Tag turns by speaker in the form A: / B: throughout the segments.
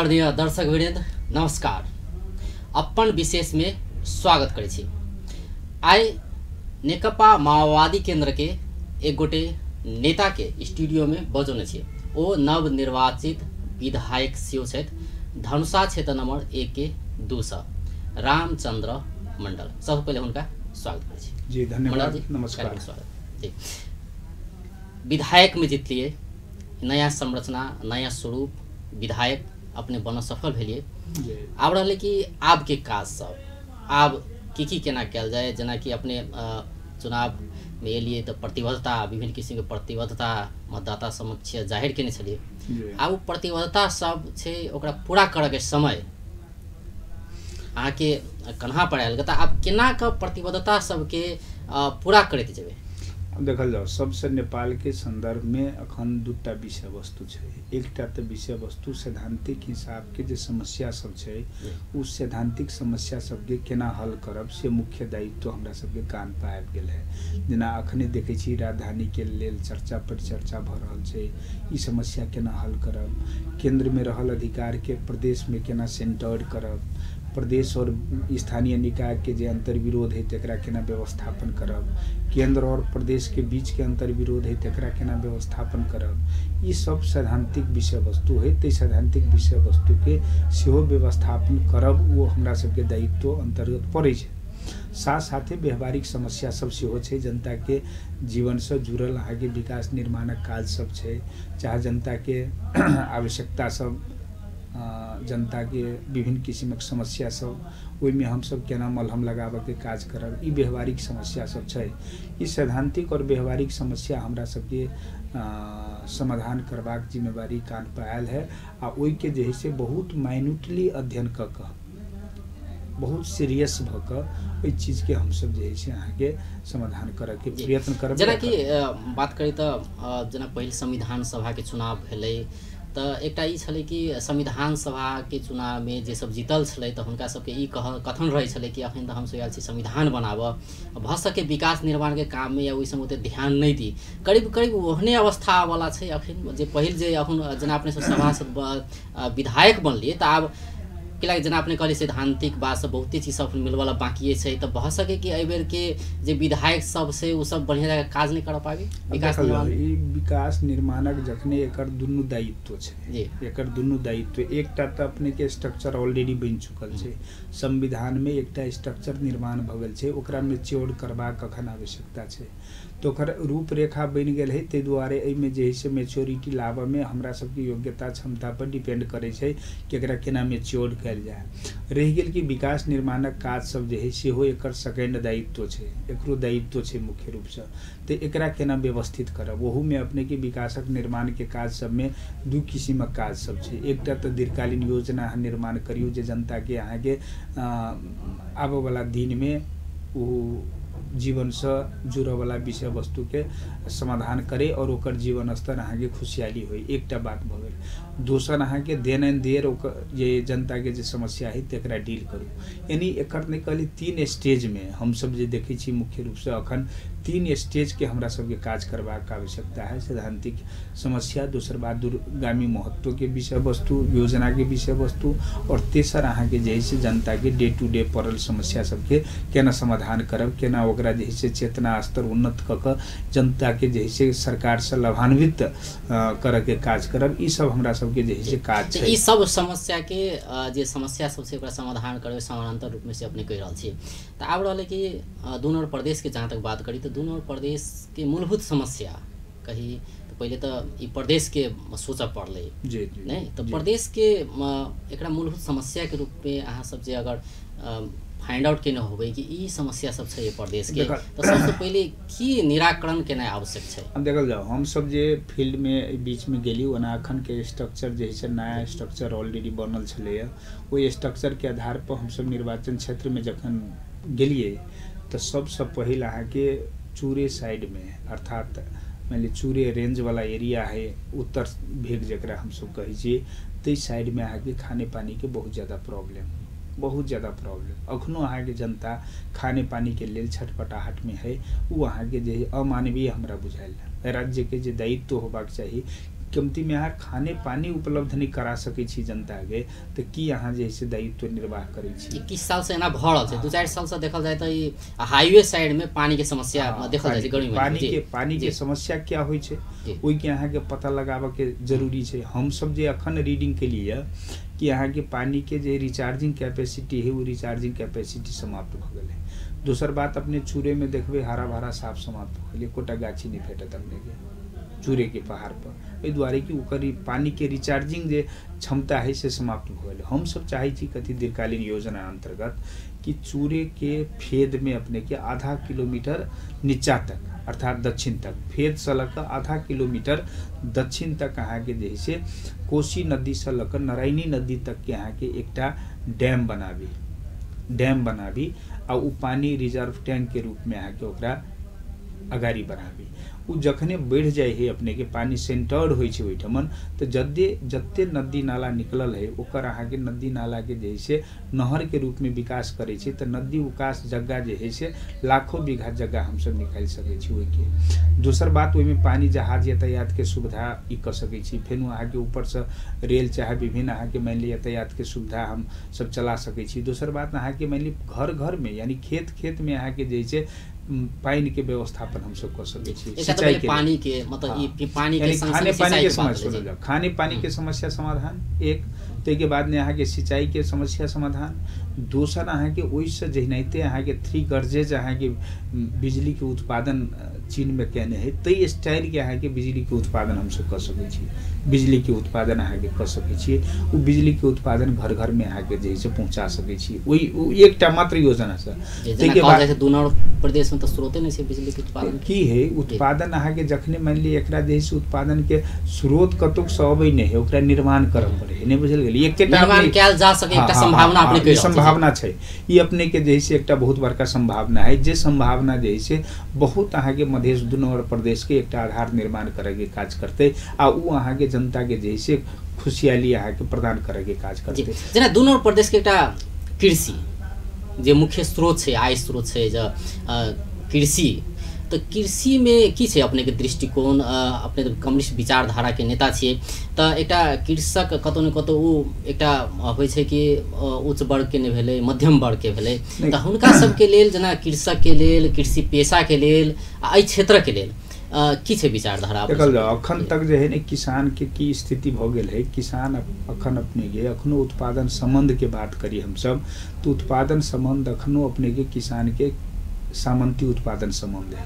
A: आदरणीय दर्शक वृंद नमस्कार। अपन विशेष में स्वागत करै छी। आइ नेकपा माओवादी केंद्र के एक गोटे नेता के स्टूडियो में बजौने छी। ओ नव निर्वाचित विधायक सेहो छथि, धनुषा क्षेत्र नंबर 1 के 2 सँ रामचंद्र मंडल। सबसे पहले हुनका स्वागत करै छी।
B: जी धन्यवाद जी, नमस्कार।
A: स्वागत जी। विधायक में जीतलिए, नया संरचना नया स्वरूप विधायक अपने बन सफल भेलिए। आब रहलै कि आब के काज सब आब की केना कयल जाय। जेनाकि अपने चुनाव में एलिए तो प्रतिबद्धता, विभिन्न किस्म के प्रतिबद्धता मतदाता समक्ष जाहिर केने छलिए। आब प्रतिबद्धता सब छै ओकरा पूरा करऽ के समय अहाँके कन्हा पर आयल, तऽ आब केना कऽ प्रतिबद्धता सबके पूरा करैत जेबै?
B: अब देखल जाओ, सबसे नेपाल के संदर्भ में अखन दूटा विषय वस्तु छै। एकटा तो विषय वस्तु सैद्धांतिक हिसाब के जे समस्या सब छै, उ सैद्धांतिक समस्या सबके केना हल करब से मुख्य दायित्व हमरा सबके कान पर आबि गेल है। जेना अखने देखै छी राजधानी के लेल चर्चा परिचर्चा भऽ रहल छै, ई समस्या केना हल करब, केंद्र में रहल अधिकार के प्रदेश में केना सेंटर करब, प्रदेश और स्थानीय निकाय के जे अंतर्विरोध है तकरा केना व्यवस्थापन करब, केंद्र और प्रदेश के बीच के अंतर्विरोध है तकरा केना व्यवस्थापन करब, ई सब सैद्धांतिक विषय वस्तु है। ताहि सैद्धांतिक विषय वस्तु के सेहो व्यवस्थापन करब वो हमरा सबके दायित्व अंतर्गत पड़ै छै। साथ साथे व्यवहारिक समस्या सब सेहो छै, जनता के जीवन से जुड़ल अहाँके विकास निर्माणक काज सब छै, चाहे जनता के आवश्यकता सब, जनता के विभिन्न किसिमक समस्या सब, ओहिमे हमसब केना मलहम लगाबऽके काज करब, ई व्यवहारिक समस्या सब छै। ई सैद्धांतिक और व्यवहारिक समस्या हमरा सबके समाधान करबाक जिम्मेवारी कान पर आयल है। आ ओहिके जे है से बहुत माइन्यूटली अध्ययन कऽ कऽ, बहुत सीरियस भऽ कऽ ओहि चीजके हमसब जे है से अहाँके समाधान करऽके प्रयत्न करब।
A: जेनाकि बात करी तऽ जेना पहिल संविधान सभाके चुनाव भेलै तऽ एकटा ई छलै कि संविधान सभाके चुनावमे जे सब जीतल छलै तऽ हुनका सबके ई कथन रहै छलै कि अखन तऽ हमसब आयल छी संविधान बनाबऽ, भऽ सके विकास निर्माणके काममे या ओहि सब ओते ध्यान नहि दी। करीब करीब ओहने अवस्थावला छै अखन जे पहिल जे अखन जेना अपने सब सभासद विधायक बनलियै तऽ आब कि जेना अपने कहलियै सैद्धांतिक बात सब बहुते चीज सब मिलवला बाकिए छै, तऽ भऽ सके कि एहिबेरके जे विधायक सब छै ओ सब बढ़िआँ जगह काज नहि कर पाबी विकास निर्माण।
B: ई विकास निर्माणक जखने एकर दुनू दायित्व छै, एकर दुनू दायित्व, एकटा तऽ अपने के स्ट्रक्चर ऑलरेडी बनि चुकल छै, संविधान में एकटा स्ट्रक्चर निर्माण भऽ गेल छै, ओकरा मेच्योर करबाक अखन आवश्यकता छै, तऽ ओकर रूपरेखा बनि गेल है। ताहि दुआरे एहिमे जे है से मेच्योरिटी लाबऽमे हमरा सबके योग्यता क्षमता पर डिपेंड करै छै कि एकरा केना मेच्योर कयल जाय। रहि गेल कि विकास निर्माणक काज सब जे है सेहो एकर सेकेंड दायित्व छै, एकरो दायित्व छै मुख्य रूपसँ, तऽ एकरा केना व्यवस्थित करब। ओहूमे अपनेके विकासक निर्माणके काज सबमे दू किसिमक काज सब छै। एकटा तऽ दीर्घकालीन योजना अहाँ निर्माण करियौ जे जनताके अहाँके आबऽवला दिनमे ओ जीवनसँ जुड़ऽवला विषय वस्तुके समाधान करे और ओकर जीवन स्तर अहाँके खुशहाली होइ, एकटा बात भऽ गेल। दोसर अहाँके देन एंड there ओकर जे जनताके जे समस्या है तकरा डील करू। यानी एकर नहि कहली तीन स्टेजमे हमसब जे देखै छी मुख्य रूपसँ अखन तीन स्टेजके हमरा सबके काज करबाक आवश्यकता है। सैद्धांतिक समस्या, दोसर बात दूरगामी महत्वके विषय वस्तु, योजनाके विषय वस्तु, और तेसर अहाँके जे है से जनताके डे टू डे पड़ल समस्या सबके केना समाधान करब, केना ओकरा जे है से चेतना स्तर उन्नत कऽ कऽ जनताके जे है से सरकारसँ लाभान्वित करऽके काज करब, ई सब हमरा सबके जे है से काज छै।
A: ई सब समस्याके जे समस्या सब छै ओकरा समाधान करबै समानान्तर रूपमे से अपने कहि रहल छी। तऽ आब रहलै कि दुनू प्रदेशके जहाँ तक बात करी तऽ दुनू प्रदेश के मूलभूत समस्या कही तो पहले तो ई प्रदेश के सोचऽ पड़लै नहीं, तो प्रदेश के एकरा मूलभूत समस्या के रूप में अहाँ सब जे अगर फाइंड आउट केने होबै कि ई समस्या सब छै प्रदेश के, तो सबसे पहले की निराकरण केनाइ आवश्यक छै?
B: अब देखल जाओ, हम सब जे फील्ड में बीच में गेली ओना अखन के स्ट्रक्चर जे है से नया स्ट्रक्चर ऑलरेडी बनल छलैया, ओहि स्ट्रक्चर के आधार पर हम सब निर्वाचन क्षेत्र में जखन गेलिए तो सबसे पहिल अहाँके चूरे साइड में, अर्थात मान ली चूरे रेंज वाला एरिया है उत्तर भेग जकरा हमसब कहै छियै, ताहि साइड में अहाँके खाने पानी के बहुत ज़्यादा प्रॉब्लम, बहुत ज़्यादा प्रॉब्लम। अखनो अहाँके जनता खाने पानी के लेल छटपटाहट में है। वो अहाँके जे अमानवीय हमरा बुझायल। राज्य के जे दायित्व होबाक चाही कमती में अहाँ खाने पानी उपलब्ध नहीं करा सकै छी जनताके, तऽ की अहाँ जे है से दायित्व निर्वाह करै छी?
A: 21 साल से एना भऽ रहल छै, 2-4 साल से देखल जाय तऽ ई हाईवे साइड में पानी के समस्या देखल जाइ छै गर्मी
B: में। पानी के समस्या क्या होइ छै ओहिके अहाँके पता लगाबऽ के जरूरी छै। हमसब जे अखन रीडिंग के लिए कि अहाँके पानी के जे रिचार्जिंग कैपेसिटी है ओ रिचार्जिंग कैपेसिटी समाप्त भऽ गेलै। दोसर बात, अपने चूरे में देखबै हरा भरा साफ समाप्त भऽ गेलै, एकोटा गाछी नहि भेटत अपनेके चूरे के पहाड़ पर, एहि दुआरे कि ओकर पानी के रिचार्जिंग जे क्षमता है से समाप्त भऽ गेलै। हमसब चाहै छी कथी दीर्घकालीन योजना अंतर्गत कि चूरे के फेद में अपने के आधा किलोमीटर नीचा तक, अर्थात दक्षिण तक, फेद से लऽ कऽ आधा किलोमीटर दक्षिण तक अहाँके जे है से कोसी नदी से लऽ कऽ नारायणी नदी तक के अहाँके एकटा डैम बनाबी आ ओ पानी रिजर्व टैंक के रूप में अहाँके ओकरा अगाड़ी बढ़ाबी। ओ जखने बढ़ि जाइ है अपने के पानी सेंटर्ड होइ छै ओहिठमन, तऽ जते नदी नाला निकलल है ओकर अहाँके नदी नाला के जे है से नहर के रूप में विकास करै छै, तऽ नदी विकास जगह जे है से लाखों बीघा जगह हमसब निकालि सकै छी ओहिके। दोसर बात, ओहिमे पानी जहाज यातायात के सुविधा ई कऽ सकै छी। फेर अहाँके ऊपरसँ रेल चाहे विभिन्न अहाँके मानि लिअ यातायात के सुविधा हम सब चला सकै छी। दोसर बात, अहाँके मानि लिअ घर घर में यानी खेत खेत में अहाँके जे है से पानि के व्यवस्थापन हमसब कऽ सकै छी।
A: सिंचाई के पानी के मतलब ई पानी के
B: खाने पानी के समस्या, खाने पानी के समस्या समाधान एक, ताहिके बाद में अहाँके सिंचाई के समस्या समाधान। दोसर, अहाँके ओहिसँ जहिनाइते अहाँके 3 गर्जेज अहाँके बिजली के उत्पादन चीन में केने है, ताहि स्टाइल के अहाँके बिजली के उत्पादन हमसब कऽ सकै छी। बिजली के उत्पादन अहाँके कऽ सकै छी, ओ बिजली के उत्पादन घर घर में अहाँके जे है से पहुँचा सकै छी ओहि एकटा मात्र योजनासँ।
A: ताहिके बाद दुनू प्रदेश में तऽ स्रोते नहि छै बिजली के उत्पादन
B: की है। उत्पादन अहाँके जखने मानि लिअ एकरा जे है से उत्पादन के स्रोत कतौसँ अबै नहि है, ओकरा निर्माण करऽ पड़ै है, नहि बुझल गेलै? एकेटा
A: निर्माण कयल जा सकै, एकटा संभावना अपने के
B: संभावना छै ई अपने के जे है से एकटा बहुत बड़का संभावना है, जे संभावना जे है से बहुत अहाँके मधेश दू नंबर प्रदेश के एकटा आधार निर्माण करे के काज करतै आ उ अहाँके जनता के जे है से खुशहाली अहाँके प्रदान करे के काज करतै।
A: जेना दू नंबर प्रदेश के एकटा कृषि जे मुख्य स्रोत छै, आय स्रोत छै जे कृषि, तऽ कृषिमे की छै अपनेके दृष्टिकोण? अपने तऽ कम्युनिस्ट विचारधाराके नेता छियै, तऽ एकटा कृषक कतौ ने कतौ ओ एकटा होइ छै कि उच्च वर्गके नहि भेलै, मध्यम वर्गके भेलै, तऽ हुनका सबके लेल जेना कृषकके लेल, कृषि पेशाके लेल आ एहि क्षेत्रके लेल की छै विचारधारा?
B: देखल जाउ, अखन तक जे है ने किसान के की स्थिति भऽ गेल है। किसान अखन अपने के अखनो उत्पादन संबंध के बात करी हमसब तऽ उत्पादन संबंध अखनो अपने के किसान के सामंती उत्पादन संबंध है,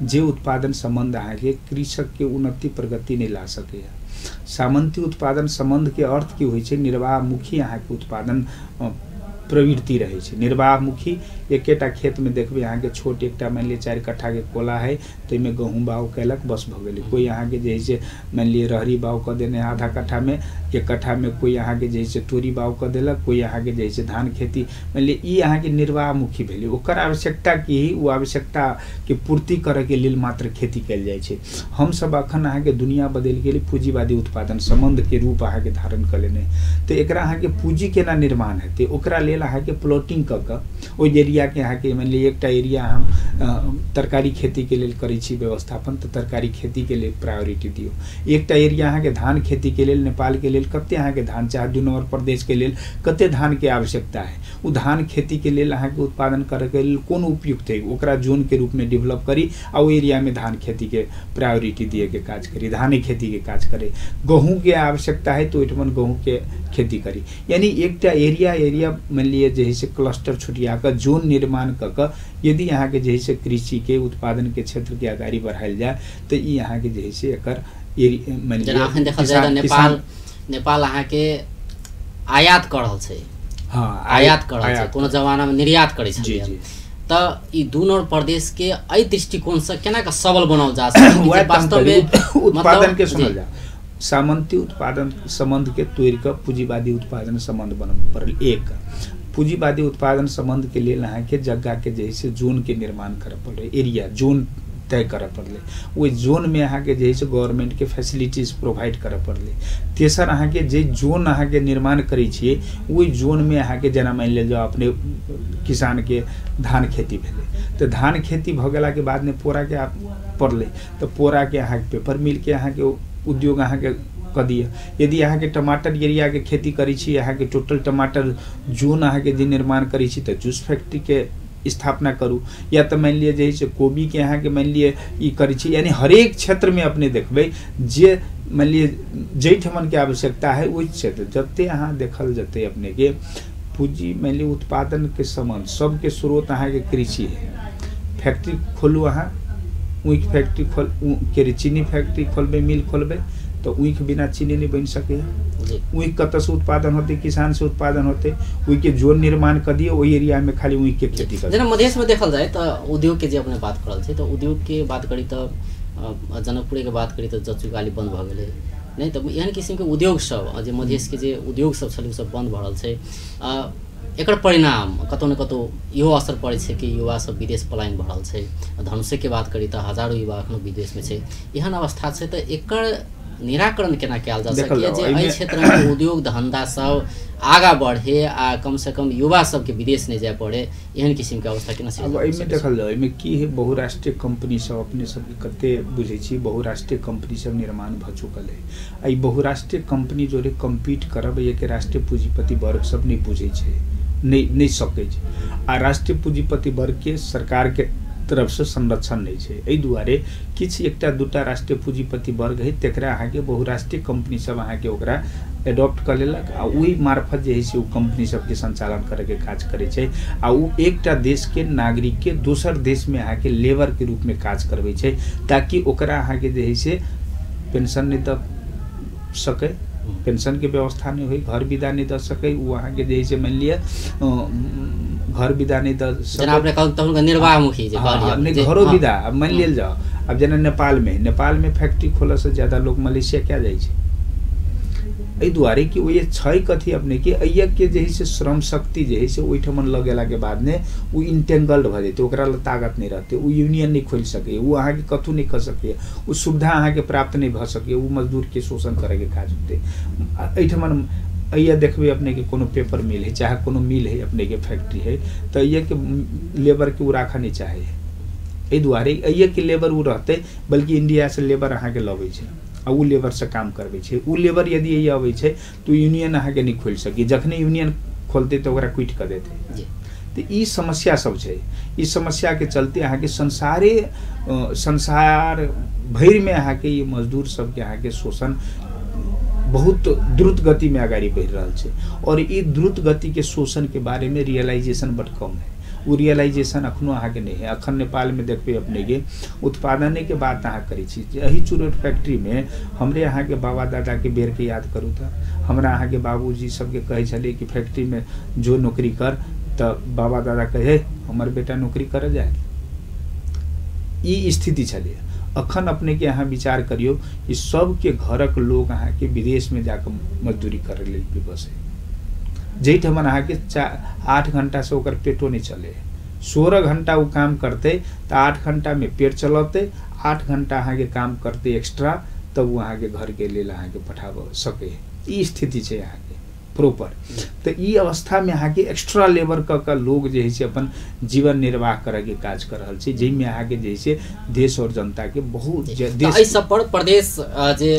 B: जे उत्पादन संबंध अहाँके कृषक के उन्नति प्रगति नहीं ला सकैए। सामंती उत्पादन संबंध के अर्थ की होइ छै, निर्वाहमुखी अहाँके उत्पादन प्रवृत्ति रहै छै। निर्वाहमुखी एकेटा खेतमे देखबै अहाँके छोट एकटा मानि लिअ 4 कट्ठाके कोला है, ताहिमे गहूँम बाउग केलक बस भऽ गेलै। कोइ अहाँके जे है से मानि लिअ रहरी बाउग कऽ देने आधा कट्ठामे, 1 कट्ठामे कोइ अहाँके जे है से तोरी बाउग कऽ देलक, कोइ अहाँके जे है से धान खेती, मानि लिअ ई अहाँके निर्वाहमुखी भेलै। ओकर आवश्यकता की है, ओ आवश्यकताके पूर्ति करैके लेल मात्र खेती कयल जाइ छै। हमसब अखन अहाँके दुनिया बदलि गेलै, पूँजीवादी उत्पादन सम्बन्धके रूप अहाँके धारण कऽ लेने, तऽ एकरा अहाँके पूँजी केना निर्माण हेतै ओकरा लेल अहाँके प्लॉटिंग कऽ कऽ ओहि एरिया के अहाँके मानि लिअ एकटा एरिया हम तरकारी खेती के लेल करै छी व्यवस्थापन, तऽ तरकारी खेती के लेल प्रायोरिटी दियौ। एकटा एरिया अहाँके धान खेती के लेल, नेपाल के लेल कते अहाँके धान चाहे 2 नंबर प्रदेश के लेल कते धान के आवश्यकता है, ओ धान खेती के लेल अहाँके उत्पादन करैके लेल कोन उपयुक्त है ओकरा जोन के रूप में डेवलप करी आ ओहि एरिया में धान खेती के प्रायोरिटी दिए के काज करी, धाने खेती के काज करे। गहूँ के आवश्यकता है तो ओहिठमन गहूँ के खेती करी। यानी एकटा एरिया एरिया मानि लिअ जे है से क्लस्टर छुटिया कऽ जोन निर्माण कऽ कऽ यदि अहाँके जे है से कृषि के उत्पादन के क्षेत्र के अगाड़ी बढ़ायल जाय तऽ ई अहाँके जे है से एकर मानि
A: लिअ देखल जाय तऽ नेपाल अहाँके आयात कऽ रहल छै।
B: हाँ,
A: आयात कऽ रहल छै, कोनो जमानामे निर्यात करै छलै। तऽ ई दू नंबर प्रदेश के एहि दृष्टिकोणसँ केना कऽ सबल बनाओल जा सकै
B: वास्तवमे उत्पादन के सुनल जाय। सामंती उत्पादन संबंध के तोड़ि कऽ पूँजीवादी उत्पादन संबंध बनबऽ पड़ल। एक पूँजीवादी उत्पादन संबंध के लेल अहाँके जगह के जे है से जोन के निर्माण करऽ पड़लै, एरिया जोन तय करऽ पड़लै, ओहि जोनमे अहाँके जे है से गवर्नमेंट के फैसिलिटीज प्रोवाइड करऽ पड़लै। तेसर, अहाँके जे जोन अहाँके निर्माण करै छियै ओहि जोनमे अहाँके जेना मानि लेल जाउ अपने किसानके धान खेती भेलै तऽ धान खेती भऽ गेलाके बादमे पोराके पड़लै तऽ पोराके अहाँके पेपर मिलके अहाँके उद्योग अहाँके कऽ दिअ। यदि अहाँके टमाटर एरियाके खेती करै छी, अहाँके टोटल टमाटर जोन अहाँके जे निर्माण करै छी तऽ जूस फैक्ट्रीके स्थापना करू, या तऽ मानि लिअ जे है से कोबीके अहाँके मानि लिअ ई करै छी। यानी हरेक क्षेत्रमे अपने देखबै जे मानि लिअ जाहिठमनके आवश्यकता है ओहि क्षेत्र जते अहाँ देखल जेतै अपनेके पूँजी मानि लिअ उत्पादनके सामान सबके स्रोत अहाँके कृषि है। फैक्ट्री खोलू अहाँ, ऊख फैक्ट्री खोल के चीनी फैक्ट्री खोलबै, मिल खोलबै तऽ ऊख बिना चीनी नहि बनि सकैए। ऊख कतऽसँ उत्पादन होतै? किसान से उत्पादन होतै। ओहिके जोन निर्माण कऽ दियौ, ओहि एरियामे खाली ऊखके खेती कर।
A: जेना मधेशमे देखल जाय तऽ उद्योगके जे अपने बात करल छै तऽ उद्योगके बात करी तऽ जनकपुरेके बात करी तऽ जचुकाली बन्द भऽ गेलै, नहि तऽ एहन किसिमके उद्योग सब जे मधेशके जे उद्योग सब छलै ओ सब बन्द भऽ रहल छै। एकर परिणाम कतौ ने कतौ इहो असर पड़ै छै कि युवा सब विदेश पलायन भऽ रहल छै। धनुषेके बात करी तऽ हजारो युवा एखनो विदेशमे छै। एहन अवस्था छै तऽ एकर निराकरण केना कयल जा सकैए जे एहि क्षेत्रमे उद्योग धन्धा सब आगाँ बढ़े आ कम से कम युवा सबके विदेश नहि जाय पड़े, एहन किसिमके अवस्था केना?
B: अब एहिमे देखल जाय, एहिमे की है, बहुराष्ट्रीय कंपनी सब अपने सबके कते बुझै छी, बहुराष्ट्रीय कंपनी सब निर्माण भऽ चुकल है। आ ई बहुराष्ट्रीय कंपनी जोरे कम्पीट करब एहिके राष्ट्रीय पूँजीपति वर्ग सब नहि बुझै छै, नहि सकै छै। आ राष्ट्रीय पूँजीपति वर्गके सरकारके तरफसँ संरक्षण नहि छै। एहि दुआरे किछु एकटा दूटा राष्ट्रीय पूँजीपति वर्ग है तकरा अहाँके बहुराष्ट्रीय कंपनी सब अहाँके ओकरा एडॉप्ट कऽ लेलक आ ओहि मार्फत जे है से ओ कंपनी सबके संचालन करैके काज करै छै। आ ओ एकटा देशके नागरिकके दोसर देशमे अहाँके लेबरके रूपमे काज करबै छै ताकि ओकरा अहाँके जे है से पेंशन नहि दऽ सकै, पेंशनके व्यवस्था नहि होइ, घर विदा नहि दऽ सकै, ओ अहाँके जे है से मानि लिअ घर विदा नहि दऽ सकै,
A: निर्वाहमुखी
B: नहि घरो विदा। अब मानि लेल जाओ, आब जेना नेपालमे, नेपालमे फैक्ट्री खोलऽसँ ज्यादा लोक मलेशिया क्या जाइ छै? एहि दुआरे कि ओ छै कथी अपनेके एहिके जे है से श्रम शक्ति जे है से ओहिठमन लऽ गेलाके बाद ने ओ इंटेंगल्ड भऽ जेतै, ओकरा लग ताकत नहि रहतै, ओ यूनियन नहि खोलि सकैए, ओ अहाँके कतहु नहि कऽ सकैए, ओ सुविधा अहाँके प्राप्त नहि भऽ सकैए, ओ मजदूरके शोषण करैके काज होतै। एहिठमन एहिया देखबै अपनेके कोनो पेपर मिल है चाहे कोनो मिल है अपनेके फैक्ट्री है तऽ एहिके लेबरके ओ राखऽ नहि चाहै है। एहि दुआरे एहिके लेबर ओ रहतै, बल्कि इंडियासँ लेबर अहाँके लबै छै आ ओ लेबरसँ काम करबै छै। ओ लेबर यदि एहि अबै छै तऽ यूनियन अहाँके नहि खोलि सकै, जखने यूनियन खोलतै तऽ ओकरा क्विट कऽ देतै। तऽ ई समस्या सब छै। ई समस्याके चलते अहाँके संसारे संसार भरिमे अहाँके ई मजदूर सबके अहाँके शोषण बहुत द्रुत गतिमे अगाडि बढ़ि रहल छै। और ई द्रुत गतिके शोषणके बारेमे रियलाइजेशन बड कम है, ओ रियलाइजेशन अखनो अहाँके नहि है। अखन नेपालमे देखबै अपनेके उत्पादनेके बात अहाँ करै छी, एहि चुरोट फैक्ट्रीमे हमरे अहाँके बाबा दादाके बेरके याद करू तऽ हमरा अहाँके बाबूजी सबके कहै छलै कि फैक्ट्रीमे जो नौकरी कर, तऽ बाबा दादा कहै हमर बेटा नौकरी करऽ जाए, ई स्थिति छलै। अखन अपनेके अहाँ विचार करियौ कि सबके घरक लोग अहाँके विदेशमे जाकऽ मजदूरी करै लेल विवश है, जाहिठमन अहाँके 8 घंटासँ ओकर पेटो नहि चलै है। 16 घंटा ओ काम करतै तऽ 8 घंटामे पेट चलतै, 8 घंटा अहाँके काम करतै एक्स्ट्रा तब ओ अहाँके घरके लेल अहाँके पठाबऽ सकै है। ई स्थिति छै अहाँके प्रॉपर। तऽ ई अवस्थामे अहाँके एक्स्ट्रा लेबर कऽ कऽ लोग जे है से अपन जीवन निर्वाह करैके काज कर रहल छै, जाहिमे अहाँके जे है से देश और जनताके बहुत
A: एहि सब पर प्रदेश जे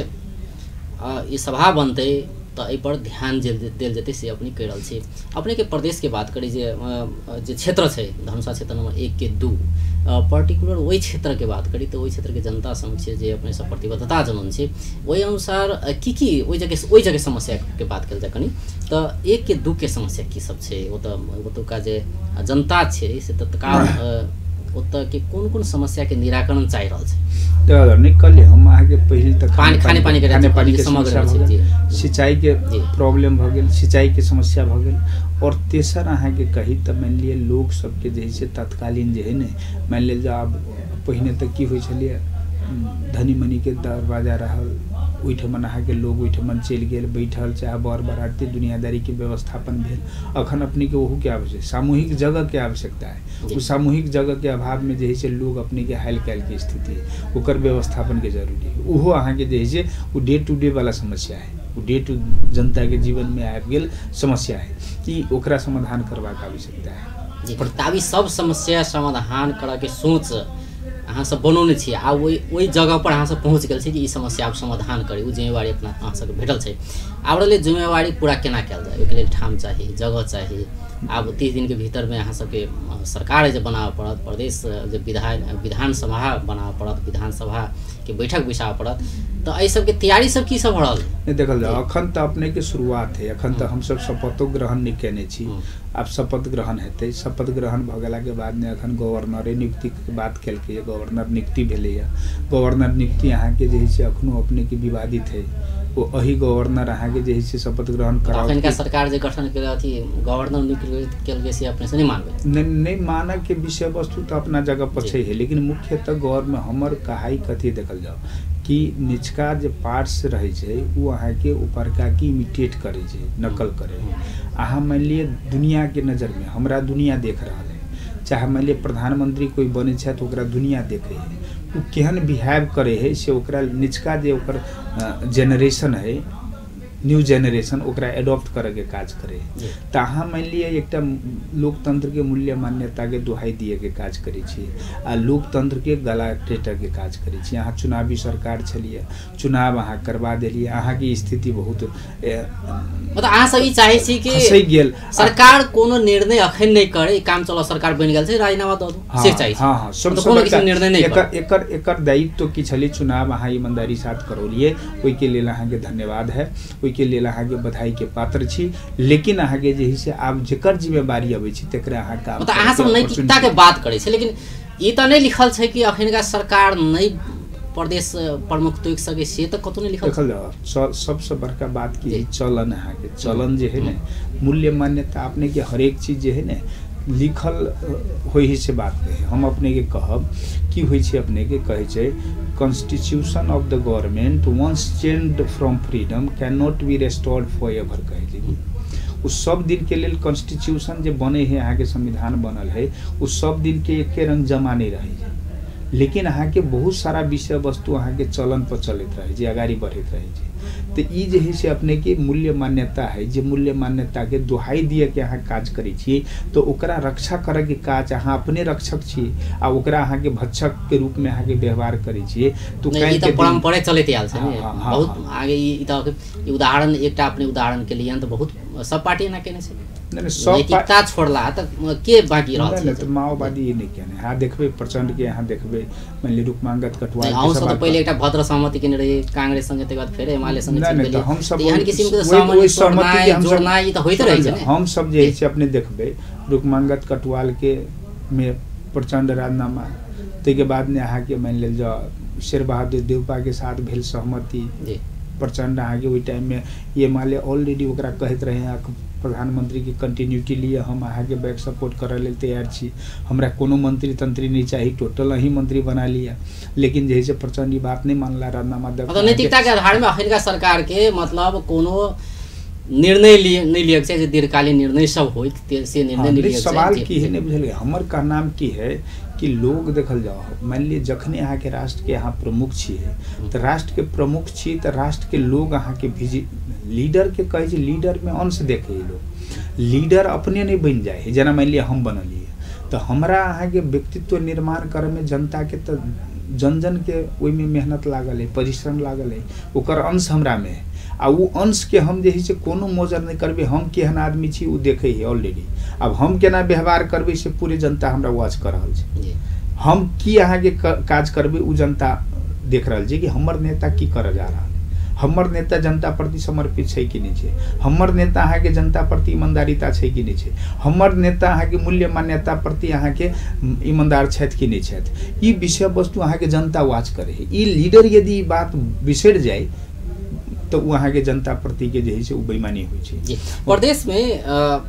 A: ई सभा बनतै तऽ एहिपर ध्यान देल जेतै से अपने कहि रहल छी। अपनेके प्रदेशके बात करी जे जे क्षेत्र छै धनुषा क्षेत्र नंबर 1 के 2 पर्टिकुलर ओहि क्षेत्रके बात करी तऽ ओहि क्षेत्रके जनता समक्ष जे अपने सब प्रतिबद्धता जनौने छी ओहि अनुसार की की ओहि जगह समस्याके बात कयल जाय कनि, तऽ 1 के 2 के समस्या की सब छै? ओतऽ ओतुका जे जनता छै से तत्काल ओतऽ के कोन कोन समस्याके निराकरण चाहि रहल छै?
B: तऽ नहि कहलियै हम अहाँके पहिल तऽ
A: खाने पानीके
B: समस्या भऽ गेल, सिंचाईके प्रॉब्लम भऽ गेल, सिंचाईके समस्या भऽ गेल। और तेसर अहाँके कही तऽ मानि लिअ लोक सबके जे है से तत्कालीन जे है ने मानि लेल जाउ आब पहिने तऽ की होइ छलैए धनी मनीके दरवाजा रहल, ओहिठमन अहाँके लोग ओहिठमन चलि गेल बैठल, चाहे बर बराती दुनियादारीके व्यवस्थापन भेल। अखन अपनेके ओहूके आवश्यक सामूहिक जगहके आवश्यकता है, ओ सामूहिक जगहके अभावमे जे है से लोग अपनेके हाल काल्हिके स्थिति है ओकर व्यवस्थापनके जरूरी है। ओहो अहाँके जे है से ओ डे टू डे वाला समस्या है, ओ डे टू जनताके जीवनमे आबि गेल समस्या है, ई ओकरा समाधान करबाक आवश्यकता है।
A: जी, तऽ सब समस्या समाधान करऽके सोच अहाँ सब बनौने छी आ ओहि जगह पर अहाँ सब पहुँच गेल छी कि ई समस्या आब समाधान करी, ओ जिम्मेवारी अपना अहाँ सबके भेटल छै। आब रहलै जिम्मेवारी पूरा केना कयल जाय, ओहिके लेल ठाम चाही, जगह चाही। आब 30 दिनके भीतरमे अहाँ सबके सरकार जे बनाबऽ पड़त, प्रदेश जे विधानसभा बनाबऽ पड़त, विधानसभाके बैठक बैसाबऽ पड़त, तऽ एहि सबके तैयारी सब की सब भऽ रहल?
B: नहि देखल जाओ, अखन तऽ अपनेके शुरुआत है, अखन तऽ हमसब शपथो ग्रहण नहि केने छी। आब शपथ ग्रहण हेतै, शपथ ग्रहण भऽ गेलाके बादमे अखन गवर्नरे नियुक्तिके बात केलकै, गवर्नर नियुक्ति भेलैए। गवर्नर नियुक्ति अहाँके जे है से अखनो अपनेके विवादित है, ओ अही गवर्नर अहाँके जे है से शपथ ग्रहण कराओत।
A: अखनका सरकार जे गठन केलक अथी गवर्नर नियुक्त केलकै से अपने से नहि मानबै?
B: नहि नहि मानऽ के विषय वस्तु तऽ अपना जगह पर छै, लेकिन मुख्यतः गौरमे हमर कहाइ कथी देखल जाओ कि निचका जे पार्ट्स रहै छै ओ अहाँके ऊपरका के इमिटेट करै छै, नकल करै है। अहाँ मानि लिअ दुनियाके नजरमे हमरा दुनिया देख रहल है, चाहे मानि लिअ प्रधानमंत्री कोइ बनै छथि ओकरा दुनिया देखै है, ओ केहन बिहेव करै है से ओकरा निचका जे ओकर जेनरेशन है, न्यू जेनरेशन, ओकरा एडॉप्ट करैके काज करै है। तऽ अहाँ मानि लिअ एकटा लोकतंत्रके मूल्य मान्यताके दोहाई दिएके काज करै छी आ लोकतंत्रके गला टेटऽके काज करै छी। अहाँ चुनावी सरकार छलियै, चुनाव अहाँ करबा देलियै, अहाँके स्थिति बहुत
A: मतलब अहाँ सब ई चाहै छी कि
B: खसै गेल,
A: सरकार कोनो निर्णय अखन नहि करे, काम चलाउ सरकार बनि गेल छै राजीनामा दऽ दू, से चाहै छी।
B: हाँ हाँ, सब
A: कोनो किसिम निर्णय नहि
B: करे। एकर एकर दायित्व की छलै, चुनाव अहाँ ईमानदारी साथ करौलियै, ओहिके लेल अहाँके धन्यवाद है, ओहिके लेल अहाँके बधाई के पात्र छी। लेकिन अहाँके जे है से आब जेकर जिम्मेवारी अबै छै तकरा अहाँ काम,
A: मतलब अहाँ सब नैतिकता के बात करै छै, लेकिन ई तऽ नहि लिखल छै कि अखनका सरकार नहि प्रदेश प्रमुख तोकि सकै, से तऽ कतौ नहि लिखल।
B: देखल जाओ, सबसँ बड़का बात की है चलन, अहाँके चलन जे है ने मूल्य मान्यता अपने के हरेक चीज जे है ने लिखल होइ है से बात नहीं है। हम अपने के कहब की होइ छै, अपने के कहै छै constitution of the government once changed from freedom can not be restored forever कहै छै। ओ सब दिन के लेल कॉन्स्टिट्यूशन जे बने है, अहाँके संविधान बनल है, ओ सब दिन के एके रंग जमा नहीं रहै छै, लेकिन अहाँके बहुत सारा विषय वस्तु अहाँके चलन पर चलैत रहै छै, अगाड़ी बढ़ैत रहै छै। तऽ ई जे है से अपनेके मूल्य मान्यता है, जे मूल्य मान्यताके दोहाई दिए के अहाँ काज करै छियै तऽ ओकरा रक्षा करैके काज अहाँ अपने रक्षक छी आ ओकरा अहाँके भक्षकके रूपमे अहाँके व्यवहार करै छियै
A: तऽ ई तऽ परम्परे चलैत आयल छै ने बहुत आगे। ई तऽ उदाहरण एकटा अपने उदाहरण के लिए तऽ बहुत सब पार्टी एना केने छै, नैतिकता छोड़ला तऽ के बाकी रहल छै?
B: तऽ माओवादी नहि केने। अहाँ देखबै प्रचंड के, अहाँ देखबै मानि लिअ रुक्मांगद कटुआल,
A: अहूँ सब तऽ पहिले एकटा भद्र सहमति केने रहियै कांग्रेस संगे, तकर बाद फेर एमाले संगे चलि गेलियै।
B: हम सब
A: एहन किसिम के सहमति जोड़नाइ ई तऽ होइत रहै छै ने।
B: हम सब जे है से अपने देखबै रुक्मांगद कटुआल के मे प्रचंड राजनामा, ताहिके बाद ने अहाँके मानि लेल जाउ शेर बहादुर देउपा के साथ भेल सहमति प्रचंड, अहाँके ओहि टाइममे एमाले ऑलरेडी ओकरा कहैत रहै प्रधानमंत्री के कंटिन्यूटी लिए हम अहाँके बैक सपोर्ट करऽ लेल तैयार छी, हमरा कोनो मंत्री तंत्री नहीं चाही, टोटल अहीं मंत्री बना लिया। लेकिन जे है से प्रचंड ई बात नहीं मानला, राजनामा दऽ
A: मतलब नैतिकता के आधार में अखनका सरकार के मतलब कोनो निर्णय लिए नहीं लिए के, दीर्घकालीन निर्णय सब होइत से निर्णय नहीं लिए।
B: सवाल की है नहीं बुझलियै, हमर कहनाम की है कि लोग देखल जाओ मानि लिअ जखने अहाँके राष्ट्र के अहाँ प्रमुख छियै तऽ राष्ट्र के प्रमुख छी तऽ राष्ट्र के लोग अहाँके भिजी लीडर के कहै छै, लीडर में अंश देखै लोग, लीडर अपने नहीं बनि जाइ है। जेना मानि लिअ हम बनलियै तऽ हमरा अहाँके व्यक्तित्व निर्माण करैमे जनताके तऽ जन जन के ओहिमे मेहनत लागल है, परिश्रम लागल है, ओकर अंश हमरामे है आ ओ अंशके हम जे है से कोनो मोजर नहि करबै। हम केहन आदमी छी ओ देखै है ऑलरेडी, आब हम केना व्यवहार करबै से पूरे जनता हमरा वॉच कऽ रहल छै, हम की अहाँके काज करबै ओ जनता देख रहल छै कि हमर नेता की करऽ जा रहल है, हमर नेता जनता प्रति समर्पित छै कि नहि छै, हमर नेता अहाँके जनता प्रति ईमानदारिता छै कि नहि छै, हमर नेता अहाँके मूल्य मान्यता प्रति अहाँके ईमानदार छथि कि नहि छथि। ई विषय वस्तु अहाँके जनता वॉच करै है। ई लीडर यदि ई बात बिसरि जाय तऽ ओ अहाँके जनता प्रति के जे है से ओ बेईमानी होइ छै।
A: प्रदेश में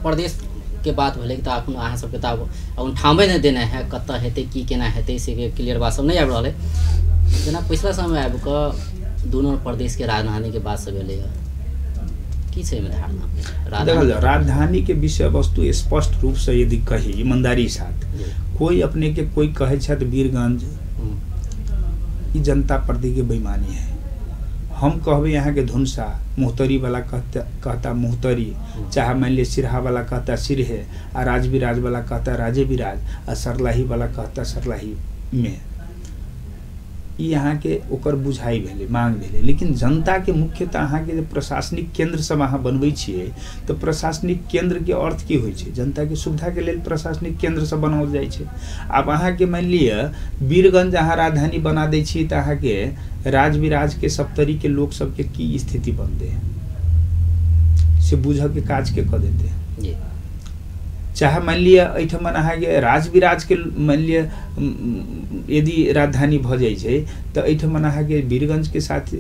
A: प्रदेश के बात भेलै तऽ अखन अहाँ सबके तऽ आब ठामे नहि देना है, कतऽ हेतै की केना हेतै से क्लियर बात सब नहि आबि रहल है। जेना पिछला समय आबि कऽ दुनू प्रदेश के राजधानी के बात सब एलै, की छै एहिमे धारणा?
B: देखल जाओ राजधानी के विषय वस्तु स्पष्ट रूप से यदि कही ईमानदारी साथ, कोई अपने के कोई कहै छथि वीरगंज, ई जनता प्रति के बेईमानी है। हम कहबै अहाँके धुनसा, मोहतरी वाला कहता मोहतरी, चाहे मान लिअ सिरहा वाला कहता सिरहे, आ राजविराज वाला कहता राजे विराज, आ सरलाही वाला कहता सरलाही में। ई अहाँके ओकर बुझाइ भेलै, मांग भेलै। लेकिन जनताके मुख्यतः अहाँके जे प्रशासनिक केंद्र सब अहाँ बनबै छियै तऽ प्रशासनिक केंद्रके अर्थ की होइ छै? जनताके सुविधाके लेल प्रशासनिक केंद्र सब बनाओल जाइ छै। आब अहाँके मानि लिअ वीरगंज अहाँ राजधानी बना दै छी तऽ अहाँके राजविराजके सप्तरीके लोक सबके की स्थिति बनतै से बुझऽके काज के कऽ देतै। चाहे मान लिअ एहिठमन अहाँके राजविराजके मान लिअ यदि राजधानी भऽ जाइ छै तऽ एहिठमन अहाँके वीरगंजके साथ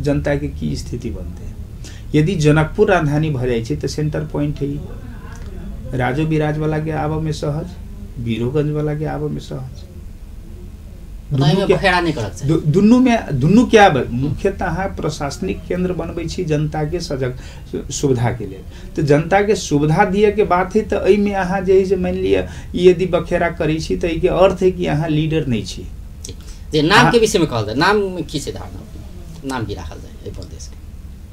B: जनताके की स्थिति बनतै। यदि जनकपुर राजधानी भऽ जाइ छै तऽ सेंटर पॉइंट है, राजो विराजवलाके आबऽमे सहज, वीरोगंजवलाके आबऽमे सहज। दुनूमे दुनू के आब मुख्यतः अहाँ प्रशासनिक केंद्र बनबै छी जनताके सजग सुविधाके लेल, तऽ जनताके सुविधा दियके बात है। तऽ एहिमे अहाँ जे है से मानि लिअ यदि बखेरा करै छी तऽ एहिके अर्थ है कि अहाँ लीडर नहि छी।
A: जे नामके विषयमे कहल जाय, नाम की छै धारणा, नाम की राखल जाय एहि प्रदेशके?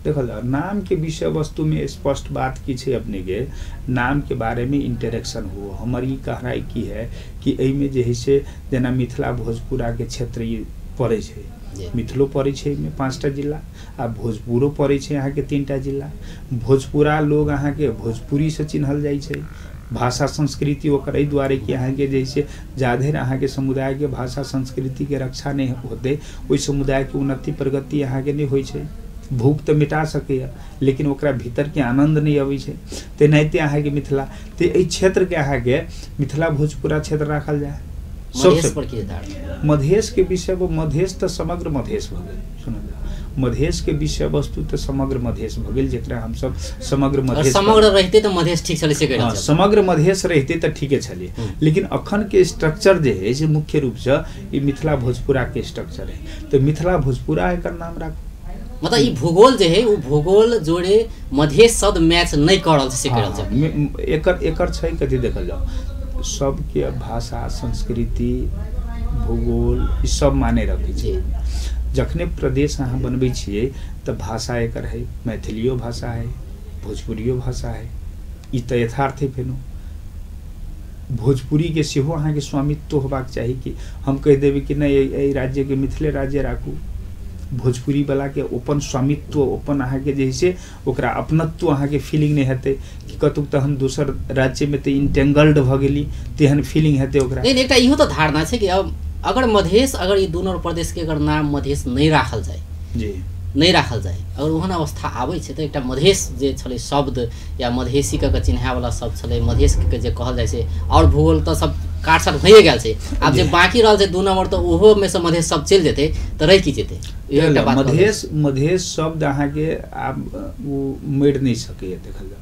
B: देखल जाओ नामके विषय वस्तुमे स्पष्ट बात की छै, अपनेके नामके बारेमे इंटरेक्शन हो। हमर ई कहनाइ की है कि एहिमे जे है से जेना मिथिला भोजपुराके क्षेत्र ई पड़ै छै, मिथिलो पड़ै छै एहिमे 5टा जिला, आ भोजपुरो पड़ै छै अहाँके 3टा जिला। भोजपुरा लोग अहाँके भोजपुरीसँ चिन्हल जाइ छै, भाषा संस्कृति ओकर एहि दुआरे कि अहाँके जे से जाधरि अहाँके समुदायके भाषा संस्कृतिके रक्षा नहि होतै ओहि समुदायके उन्नति प्रगति अहाँके नहि होइ छै। भूख तऽ मिटा सकैए लेकिन ओकरा भीतरके आनन्द नहि अबै छै। तेनाहिते अहाँके मिथिला, तऽ एहि क्षेत्रके अहाँके मिथिला भोजपुरा क्षेत्र राखल जाय। सबसे मधेशके विषय, मधेश तऽ समग्र मधेश भऽ गेल। सुनल जाउ, मधेशके विषय वस्तु तऽ समग्र मधेश भऽ गेल, जकरा हमसब समग्र मधेश
A: समग्र रहिते तऽ मधेश ठीक छलै से कहि रहल छी।
B: समग्र मधेश रहिते तऽ ठीके छलै, लेकिन अखन के स्ट्रक्चर जे है से मुख्य रूपसँ ई मिथिला भोजपुराके स्ट्रक्चर है, तऽ मिथिला भोजपुरा एकर नाम राखू।
A: मतलब ई भूगोल जे है वो भूगोल जोड़े मधेश शब्द मैच नहीं कर रहल छै से कहि रहल छै।
B: एकर एकर छै कथी देखल जाओ, सबके भाषा संस्कृति भूगोल ई सब माने रखै छै। जखने प्रदेश अहाँ बनबै छियै तऽ भाषा एकर है, मैथिलियो भाषा है, भोजपुरियो भाषा है, ई तऽ यथार्थ है। फेनो भोजपुरीके सेहो अहाँके स्वामित्व होबाक चाही कि हम कहि देबै कि नहि एहि राज्यके मिथिले राज्य राखू, भोजपुरी वाला के अपन स्वामित्व अपन अहाँके जे है से ओकरा अपनत्व अहाँके फीलिंग नहि हेतै कि कतहु तऽ हम दोसर राज्यमे तऽ इंटेंगल्ड भऽ गेली तेहन फीलिंग हेतै ओकरा।
A: नहीं, एकटा इहो तऽ धारणा छै कि अब अगर मधेश अगर ई दुनू प्रदेश के अगर नाम मधेश नहीं राखल जाय,
B: जी
A: नहीं राखल जाय, अगर ओहन अवस्था आबै छै तऽ एकटा मधेश जे छलै शब्द या मधेसी कऽ के चिन्हायवला शब्द छलै, मधेश के जे कहल जाइ छै, आओर भूगोल तऽ सब काट साट भइए गेल छै। आब जे बाकी रहल छै 2 नंबर तऽ ओहोमे से मधेश सब चलि जेतै तऽ रहि की जेतै?
B: मधेश मधेश शब्द अहाँके आब ओ मरि नहि सकैए। देखल जाउ,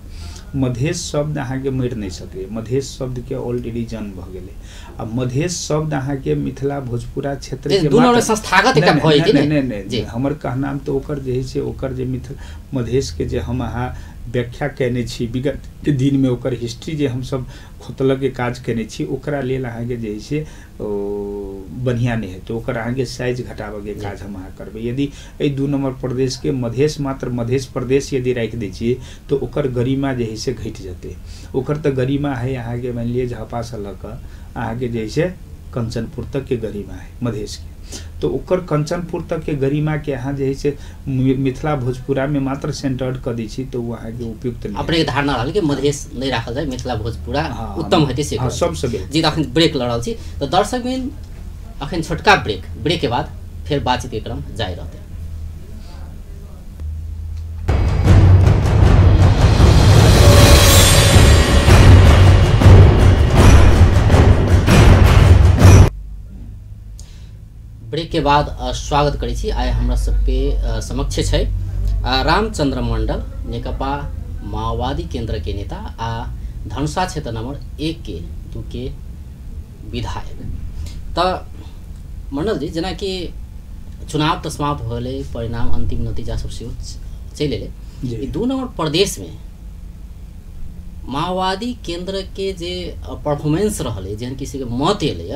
B: मधेश शब्द अहाँके मरि नहि सकैए, मधेश शब्दके ऑलरेडी जन्म भऽ गेलै। आ मधेश शब्द अहाँके मिथिला भोजपुरा क्षेत्र
A: के संस्थागत एकटा भऽ जेतै।
B: नहि नहि, हमर कहनाम तऽ ओकर जे है से ओकर जे मिथिला मधेशके जे हम अहाँ व्याख्या कयने छी विगत के दिनमे, ओकर हिस्ट्री जे हमसब खोतलके काज कयने छी ओकरा लेल अहाँके जे है से बढ़िआँ नहि हेतै, ओकर अहाँके साइज घटाबऽके काज हम अहाँ करबै। यदि एहि 2 नंबर प्रदेशके मधेश मात्र मधेश प्रदेश यदि राखि दै छियै तऽ ओकर गरिमा जे है से घटि जेतै। ओकर तऽ गरिमा है अहाँके मानि लिअ झापासँ लऽ कऽ अहाँके जे है से कंचनपुर तकके गरिमा है मधेशके, तो ओकर कंचनपुर तक के गरिमा के अहाँ जे है से मिथिला भोजपुरा में मात्र सेंटर्ड कऽ दै छी तऽ ओ अहाँके उपयुक्त नहि।
A: अपने धारणा रहल कि मधेश नहि राखल जाय, मिथिला भोजपुरा उत्तम हेतै से।
B: हाँ, सबसँ बेहतर
A: जी। तऽ अखन ब्रेक लऽ रहल छी, तऽ दर्शकबिन अखन छोटका ब्रेक, ब्रेक के बाद फेर बातचीत के क्रम जारी रहतै। ब्रेक के बाद स्वागत करै छी। आइ हमरा सबके समक्ष छै रामचंद्र मंडल, नेकपा माओवादी केंद्र के नेता आ धनुषा क्षेत्र नंबर 1 के 2 के विधायक। तऽ मंडल जी, जेनाकि चुनाव तऽ समाप्त हो गेलै, परिणाम अंतिम नतीजा सब सेहो चलि एलै, ई 2 नंबर प्रदेशमे माओवादी केंद्र के जे परफॉर्मेंस रहलै, जेहन किसी के मत एलै,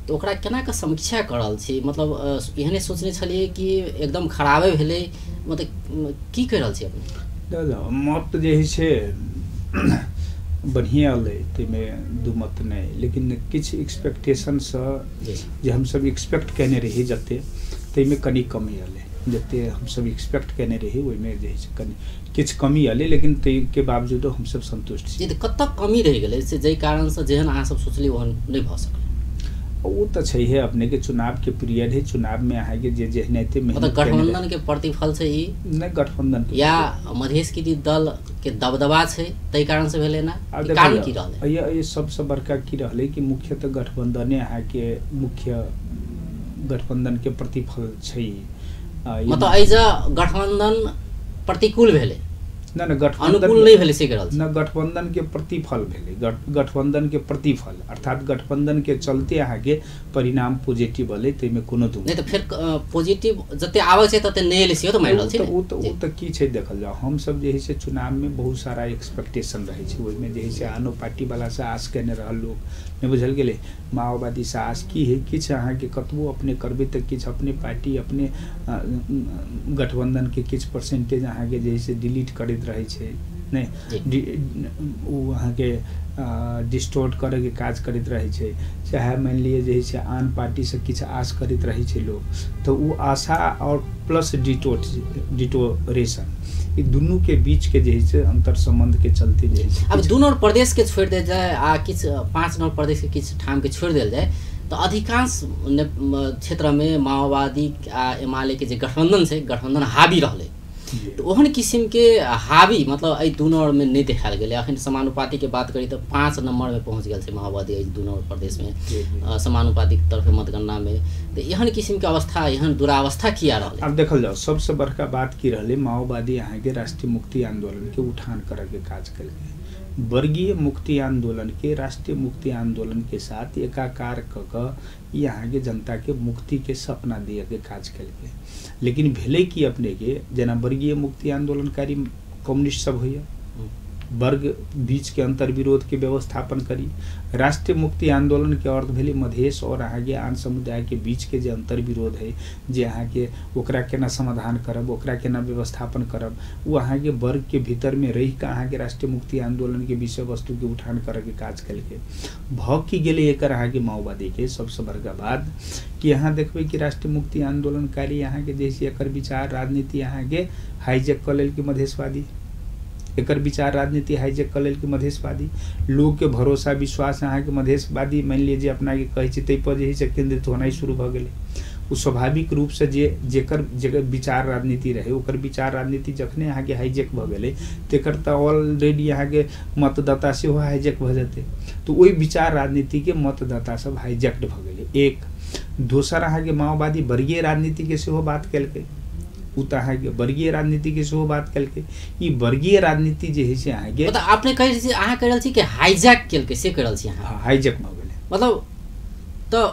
A: तऽ ओकरा केना कऽ समीक्षा कर रहल छी? मतलब एहने सोचने छलियै कि एकदम खराबे भेलै, मतलब की कहि रहल छी अपने?
B: मत जे है से बढ़िआँ एलै, ताहिमे दू मत नहि, लेकिन किछु एक्सपेक्टेशनसँ जे हमसब एक्सपेक्ट कयने रही जते ताहिमे कनि कमी एलै, जते हमसब एक्सपेक्ट केने रही ओहिमे जे है से कनि किछु कमी एलै, लेकिन ताहिके बावजूदो हमसब संतुष्ट छी।
A: तऽ कतऽ कमी रहि गेलै से जाहि कारणसँ जेहन अहाँ सब सोचली ओहन नहि भऽ सकलै?
B: ओ तऽ छैहे, अपने के चुनाव के पीरियड है, चुनाव में अहाँके जे जेहनाइते
A: मेहनत, गठबंधन के प्रतिफल छै ई
B: नहि, गठबंधन
A: या मधेश के दल के दबदबा छै ताहि कारण से भेलै ना? कारण की रहलै?
B: ये सबसे बड़का की रहलै कि मुख्यतः गठबंधने अहाँके मुख्य गठबंधन के प्रतिफल छै।
A: मतलब एहि गठबंधन प्रतिकूल भेलै
B: न, न गठबंधन
A: अनुकूल नहीं भेलै से रहल
B: न, गठबंधन के प्रतिफल भेलै, गठबंधन के प्रतिफल अर्थात गठबंधन के चलते अहाँके परिणाम पॉजिटिव एलै, ताहिमे कोनो
A: दू नहीं। तऽ फेर पॉजिटिव जते आबै छै तते नहि एलै सेहो तऽ मानि रहल छी।
B: ओ तऽ की छै देखल जाओ, हमसब जे है से चुनाव में बहुत सारा एक्सपेक्टेशन रहै छै, ओहिमे जे है से आनो पार्टी वाला से आस केने रहल लोक, नहि बुझल गेलै, माओवादी से आस की है, किछु अहाँके कतबो अपने करबै तऽ किछु अपने पार्टी अपने गठबंधन के किछु परसेंटेज अहाँके जे है से डिलीट करैत रहै छै, नहि ओ अहाँके डिस्टोर्ट करैके काज करैत रहै छै, चाहे मानि लिअ जे है से आन पार्टीसँ किछु आस करैत रहै छै लोक, तऽ ओ आशा आओर प्लस डिटोरेशन ई दुनू के बीच के जे है से अंतर संबंध के चलते जे है।
A: अब दू नंबर प्रदेश के छोड़ि देल जाय आ किछु 5 नंबर प्रदेश के किछु ठाम के छोड़ि देल जाय तऽ अधिकांश क्षेत्रमे माओवादी आ एमाले के जे गठबंधन छै, गठबंधन हावी रहलै। तऽ ओहन किसिमके हावी मतलब एहि दू नम्बरमे नहि देखायल गेलै। अखन समानुपातिके बात करी तऽ 5 नम्बरमे पहुँच गेल छै माओवादी एहि दू नम्बर प्रदेशमे समानुपातिक तरफ मतगणनामे। तऽ एहन किसिमके अवस्था, एहन दुरावस्था किया रहलै?
B: आब देखल जाओ, सबसे बड़का बात की रहलै, माओवादी अहाँके राष्ट्रीय मुक्ति आंदोलन के उठान करैके काज केलकै, वर्गीय मुक्ति आंदोलन के राष्ट्रीय मुक्ति आंदोलन के साथ एकाकार कऽ कऽ ई अहाँके जनता के मुक्ति के सपना दिए के काज केलकै। लेकिन भेलै कि अपने के जेना वर्गीय मुक्ति आंदोलनकारी कम्युनिस्ट सब होइए, वर्ग बीच के अंतर्विरोध के व्यवस्थापन करी, राष्ट्रीय मुक्ति आंदोलन के अर्थ भेलै मधेश और अहाँके आन समुदाय के बीच के जे अंतर्विरोध है, जे अहाँके ओकरा केना समाधान करब, ओकरा केना व्यवस्थापन करब, ओ अहाँके वर्ग के भीतर में रहि कऽ अहाँके राष्ट्रीय मुक्ति आंदोलन के विषय वस्तु के उठान करैके काज केलकै। भऽ की गेलै एकर अहाँके माओवादी के सबसँ बड़का बात कि अहाँ देखबै कि राष्ट्रीय मुक्ति आंदोलनकारी अहाँके जैसे एकर विचार राजनीति अहाँके हाईजेक कऽ लेलकै मधेशवादी, एकर विचार राजनीति हाईजेक कऽ लेलकै मधेशवादी, लोकके भरोसा विश्वास अहाँके मधेशवादी मानि लिअ जे अपनाके कहै छै ताहिपर जे है से केंद्रित होनाइ शुरू भऽ गेलै। ओ स्वाभाविक रूपसँ जे जेकर जेकर विचार राजनीति रहै ओकर विचार राजनीति जखने अहाँके हाईजेक भऽ गेलै तेकर तऽ ऑलरेडी अहाँके मतदाता सेहो हाईजेक भऽ जेतै, तऽ ओहि विचार राजनीतिके मतदाता सब हाईजेक्ड भऽ गेलै। एक दोसर अहाँके माओवादी वर्गीय राजनीतिके सेहो बात केलकै, ओ तऽ अहाँके वर्गीय राजनीतिके सेहो बात केलकै। ई वर्गीय राजनीति जे है से अहाँके
A: मतलब अपने कहै छी, अहाँ कहि रहल छी कि हाईजैक केलकै से कहि रहल छी अहाँ?
B: हाईजैक भऽ गेलै।
A: मतलब तऽ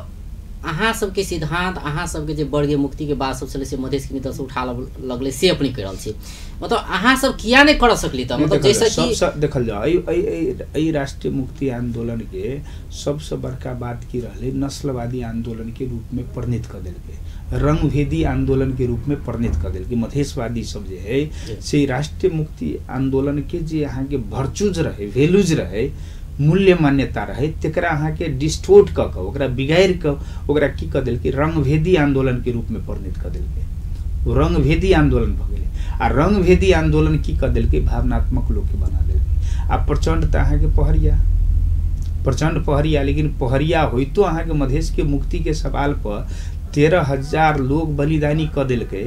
A: अहाँ सबके सिद्धांत, अहाँ सबके जे वर्गीय मुक्तिके बात सब छलै से मधेश के दल उठा लगलै से अपने कहि रहल छी, मतलब अहाँ सब किया नहि कर सकली? तऽ मतलब जैसे कि
B: सबसँ देखल जाओ एहि राष्ट्रीय मुक्ति आंदोलन के सबसँ बड़का बात की रहलै, नस्लवादी आंदोलन के रूप में परिणत कऽ देलकै, रंगभेदी आंदोलन के रूप में परिणत कऽ देलकै। मधेशवादी सब जे है से राष्ट्रीय मुक्ति आंदोलन के जे अहाँके वर्चुज रहै, वैल्यूज रहै, मूल्य मान्यता रहे, तकरा अहाँके डिस्टोर्ट कऽ कऽ ओकरा बिगाड़ि कऽ ओकरा की कऽ देलकै, रंगभेदी आंदोलन के रूप में परिणत कऽ देलकै। ओ रंगभेदी आंदोलन भऽ गेलै आ रंगभेदी आंदोलन की कऽ देलकै, भावनात्मक लोकके बना देलकै। आ प्रचंड तऽ अहाँके पहरिया, प्रचंड पहरिया, लेकिन पहरिया होइतो अहाँके मधेश के मुक्ति के सवाल पर 13,000 लोग बलिदानी कऽ देलकै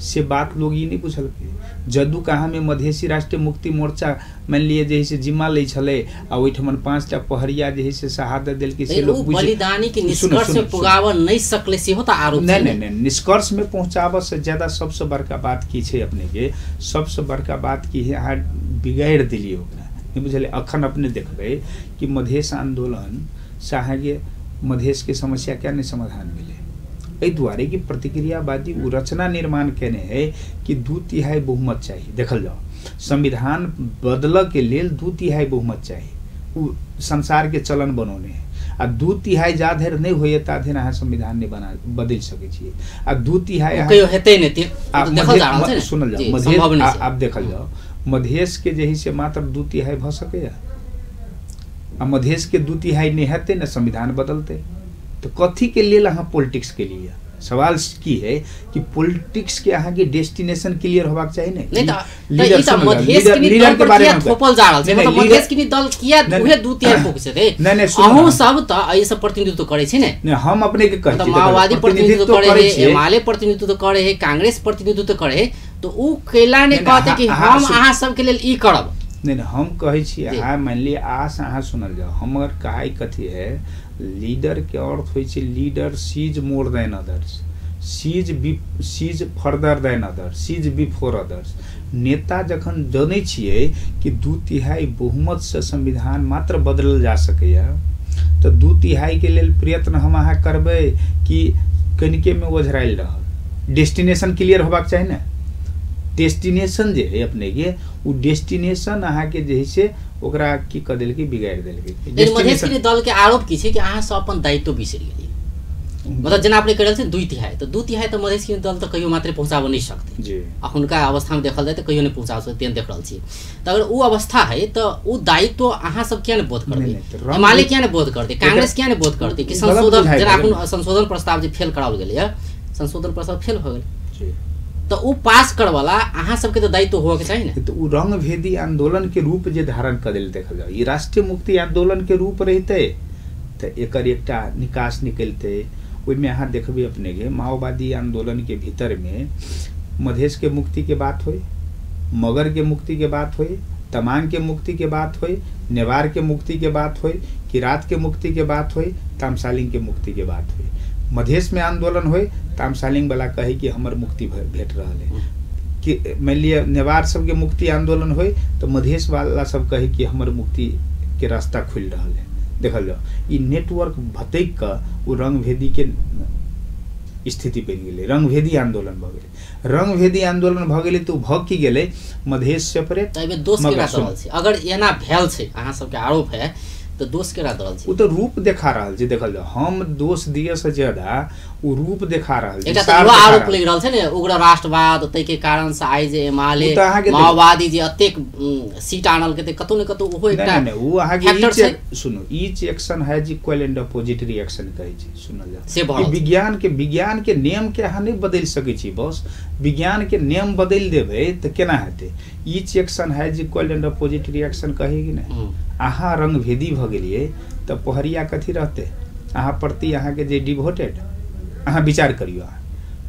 B: से बात लोग ई नहि बुझलकै। जदू कहाँमे मधेसी राष्ट्रीय मुक्ति मोर्चा मानि लिअ जे है से जिम्मा लै छलै आ ओहिठमन 5टा पहरिया जे है से शहादत देलकै से लोग
A: बलिदानी के निष्कर्ष में पुगाबऽ नहि सकलै सेहो तऽ आरोप।
B: नहि नहि नहि, निष्कर्ष में पहुँचाबऽ से ज्यादा सबसँ बड़का बात की छै अपने के, सबसँ बड़का बात की है अहाँ बिगाड़ि देलियै ओकरा, नहि बुझलियै। अखन अपने देखबै कि मधेश आन्दोलन से अहाँके मधेश के समस्या क्या नहि समाधान भेलै, एहि दुआरे कि प्रतिक्रियावादी ओ रचना निर्माण केने है कि 2/3 बहुमत चाही। देखल जाओ, संविधान बदलऽ के लेल 2/3 बहुमत चाही, ओ संसार के चलन बनौने है। आ 2/3 जा धरि नहि होइए ता धरि अहाँ संविधान नहि बना बदलि सकै छियै। आ 2/3
A: हेतै नहि,
B: सुनल जाओ मधेश, आब देखल जाओ मधेश के जे है से मात्र 2/3 भऽ सकैए आ मधेश के 2/3 नहि हेतै ने संविधान बदलतै, तऽ कथी के लेल अहाँ पॉलिटिक्स के लिए? सवाल की है कि पॉलिटिक्स के अहाँ के डेस्टिनेशन क्लियर होबाक चाही ने।
A: नहीं त मधेश के दल पर किया थोपल जा रहल छै, मतलब मधेश के दल किया उहे दू तिहाई फोकस छै। अहूँ सब त एहि सब प्रतिनिधित्व करै छै ने।
B: नहीं, हम अपने के कहै छी
A: माओवादी प्रतिनिधित्व करै है, एमाले प्रतिनिधित्व करै है, कांग्रेस प्रतिनिधित्व करै है, तो उ कैला ने कहते कि हम अहाँ सब के लेल ई करब।
B: नहीं नहीं, हम कहै छी अहाँ मान लिअ आस अहाँ सुनल जाओ, हमर कहाई कथी है, लीडर के अर्थ होइ छै leader sees more than others, sees further than others, sees before others. नेता जखन जनै छियै कि 2/3 बहुमत से संविधान मात्र बदलल जा सकैया, तऽ 2/3 के लेल प्रयत्न हम अहाँ करबै कि कनिके में ओझरायल रहब। डेस्टिनेशन क्लियर होबाक चाही ने। डेस्टिनेशन जे है अपने के, उ डेस्टिनेशन अहाँ के जे है से ओकरा की कऽ देलकै, बिगाड़ि देलकै।
A: मधेश के दल के आरोप की छै कि अहाँ सब अपन दायित्व बिसरि गेलियै, मतलब जेना अपने कहि रहल छी 2/3, तऽ 2/3 तऽ मधेश के दल तऽ कहियो मात्रे पहुँचाबऽ नहि सकतै
B: जी।
A: अखुनका अवस्थामे देखल जाय तऽ कहियो नहि पहुँचा सकतै, तेहन देख रहल छी। तऽ अगर उ अवस्था है तऽ उ दायित्व अहाँ सब किया नहि बोध करबै, एमाले किया नहि बोध करतै, कांग्रेस किया नहि बोध करतै कि संशोधन, जेना अखन संशोधन प्रस्ताव जे फेल कराओल गेलैए, संशोधन प्रस्ताव फेल भऽ गेल, तऽ उ पास करवला अहाँ सबके तऽ दायित्व होबऽ के चाही ने।
B: तऽ उ रंगभेदी आंदोलन के रूप जे धारण कऽ देल देखल जाय, ई राष्ट्रीय मुक्ति आंदोलन के रूप रहितै तऽ एकर एकटा निकास निकलतै। ओहिमे अहाँ देखबै अपने के माओवादी आंदोलन के भीतर में मधेश के मुक्ति के बात होय, मगर के मुक्ति के बात होय, तमांग के मुक्ति के बात होय, नेवार के मुक्ति के बात होय, किरात के मुक्ति के बात होय, तामसालिंग के मुक्ति के बात होय। मधेश में आंदोलन होय, तामसालिंग वाला कहे कि हमर मुक्ति भेट रहल है, कि मान लिअ नेवार सबके मुक्ति आंदोलन होय तो मधेश वाला सब कहे कि हमर मुक्ति के रास्ता खुलि रहल है। देखल जाओ ई नेटवर्क भटकि कऽ ओ रंगभेदी के स्थिति बनि गेलै, रंगभेदी आंदोलन भऽ गेलै। रंगभेदी आंदोलन भऽ गेलै तऽ ओ भऽ की गेलै, मधेश सेपरेट।
A: एहिमे दोष केकरा दऽ रहल छै? अगर एना भेल छै, अहाँ सबके आरोप है, तऽ दोष केकरा दऽ रहल छै?
B: ओ तऽ रूप देखा रहल छै। देखल जाओ हम दोष दिए से ज्यादा ओ रूप देखा रहल छै।
A: एकटा तऽ आरोप लागि रहल छै ने उग्र राष्ट्रवाद, ताहिके कारण से आइ जे एमाले माओवादी जे एतेक सीट आनलकै तऽ कतौ ने कतौ ओहो एकटा
B: नहि, ओ अहाँके सुनू, each action has equal and opposite reaction कहै छै। सुनल जाओ
A: से
B: ई विज्ञान के नियम के अहाँ नहि बदलि सकै छी। बस विज्ञान के नियम बदलि देबै तऽ केना हेतै? Each action has equal and opposite reaction कहै कि नहि? अहाँ रंगभेदी भऽ गेलियै तऽ पहरिया कथी रहतै अहाँ प्रति, अहाँके जे डिवोटेड, अहाँ विचार करियौ, अहाँ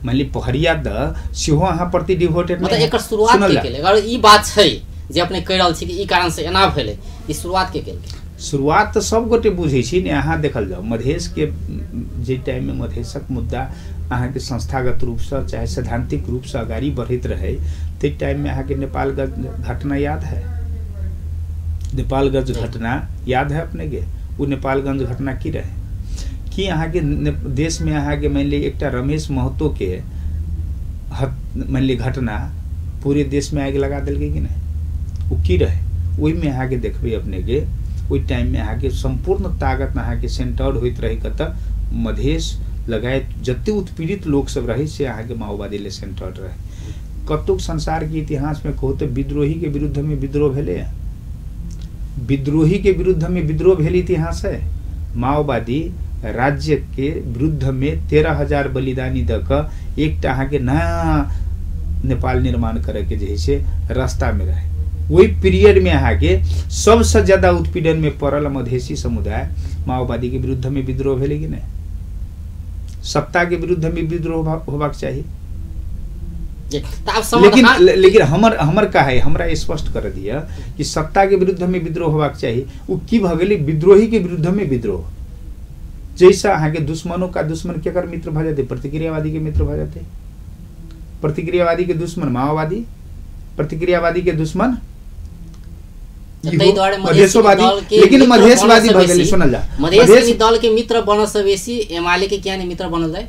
B: मान ली पहरिया दऽ सेहो अहाँ प्रति डिवोटेड।
A: मतलब एकर शुरुआत के केलकै? अगर ई बात छै जे अपने कहि रहल छी कि ई कारण से एना भेलै, ई शुरुआत के केलकै?
B: शुरुआत तऽ सब गोटे बुझै छी ने। अहाँ देखल जाउ मधेश के जे टाइममे मधेशक मुद्दा अहाँके संस्थागत रूपसँ चाहे सैद्धांतिक रूपसँ अगाड़ी बढ़ैत रहै, ताहि टाइममे अहाँके नेपालगंज घटना याद है? नेपालगंज घटना याद है अपने के? ओ नेपालगंज घटना की रहे कि अहाँके देशमे अहाँके मान लिअ एकटा रमेश महतो के मान लिअ घटना पूरे देशमे आगि लगा देलकै कि नहि? ओ की रहे? ओहिमे अहाँके देखबै अपने के ओहि टाइममे अहाँके सम्पूर्ण ताकत अहाँके सेंटर होइत रहै कतऽ? मधेश लगायत जते उत्पीड़ित लोक सब रहै से अहाँके माओवादी ले सेंटर रहै। कतहु संसारके इतिहासमे कहू तऽ विद्रोहीके विरुद्धमे विद्रोह भेलै? विद्रोही के विरुद्ध में विद्रोह भेल इतिहास है? माओवादी राज्य के विरुद्ध में 13,000 बलिदानी दऽ कऽ एकटा अहाँके नया नेपाल निर्माण करे के जे है से रास्ता में रहे। ओहि पीरियड में अहाँके सबसँ ज्यादा उत्पीड़न में पड़ल मधेसी समुदाय माओवादी के विरुद्ध में विद्रोह भेलै कि नहि? सत्ता के विरुद्ध में विद्रोह होबाक चाही। लेकिन लेकिन हमर हमर का है, हमरा स्पष्ट कर दिया कि सत्ता के विरुद्ध में विद्रोह होबाक चाही। ओ की भऽ गेलै? विद्रोही के विरुद्ध में विद्रोह। जैसा अहाँके दुश्मनों का दुश्मन केकर मित्र भऽ जेतै? प्रतिक्रियावादी के मित्र भऽ जेतै। प्रतिक्रियावादी के दुश्मन माओवादी, प्रतिक्रियावादी के दुश्मन मधेशवादी। लेकिन मधेशवादी भऽ गेलै। सुनल जा,
A: मधेश दल के मित्र बनऽ से बेसी एमाले के किया नहि मित्र बनल जाय?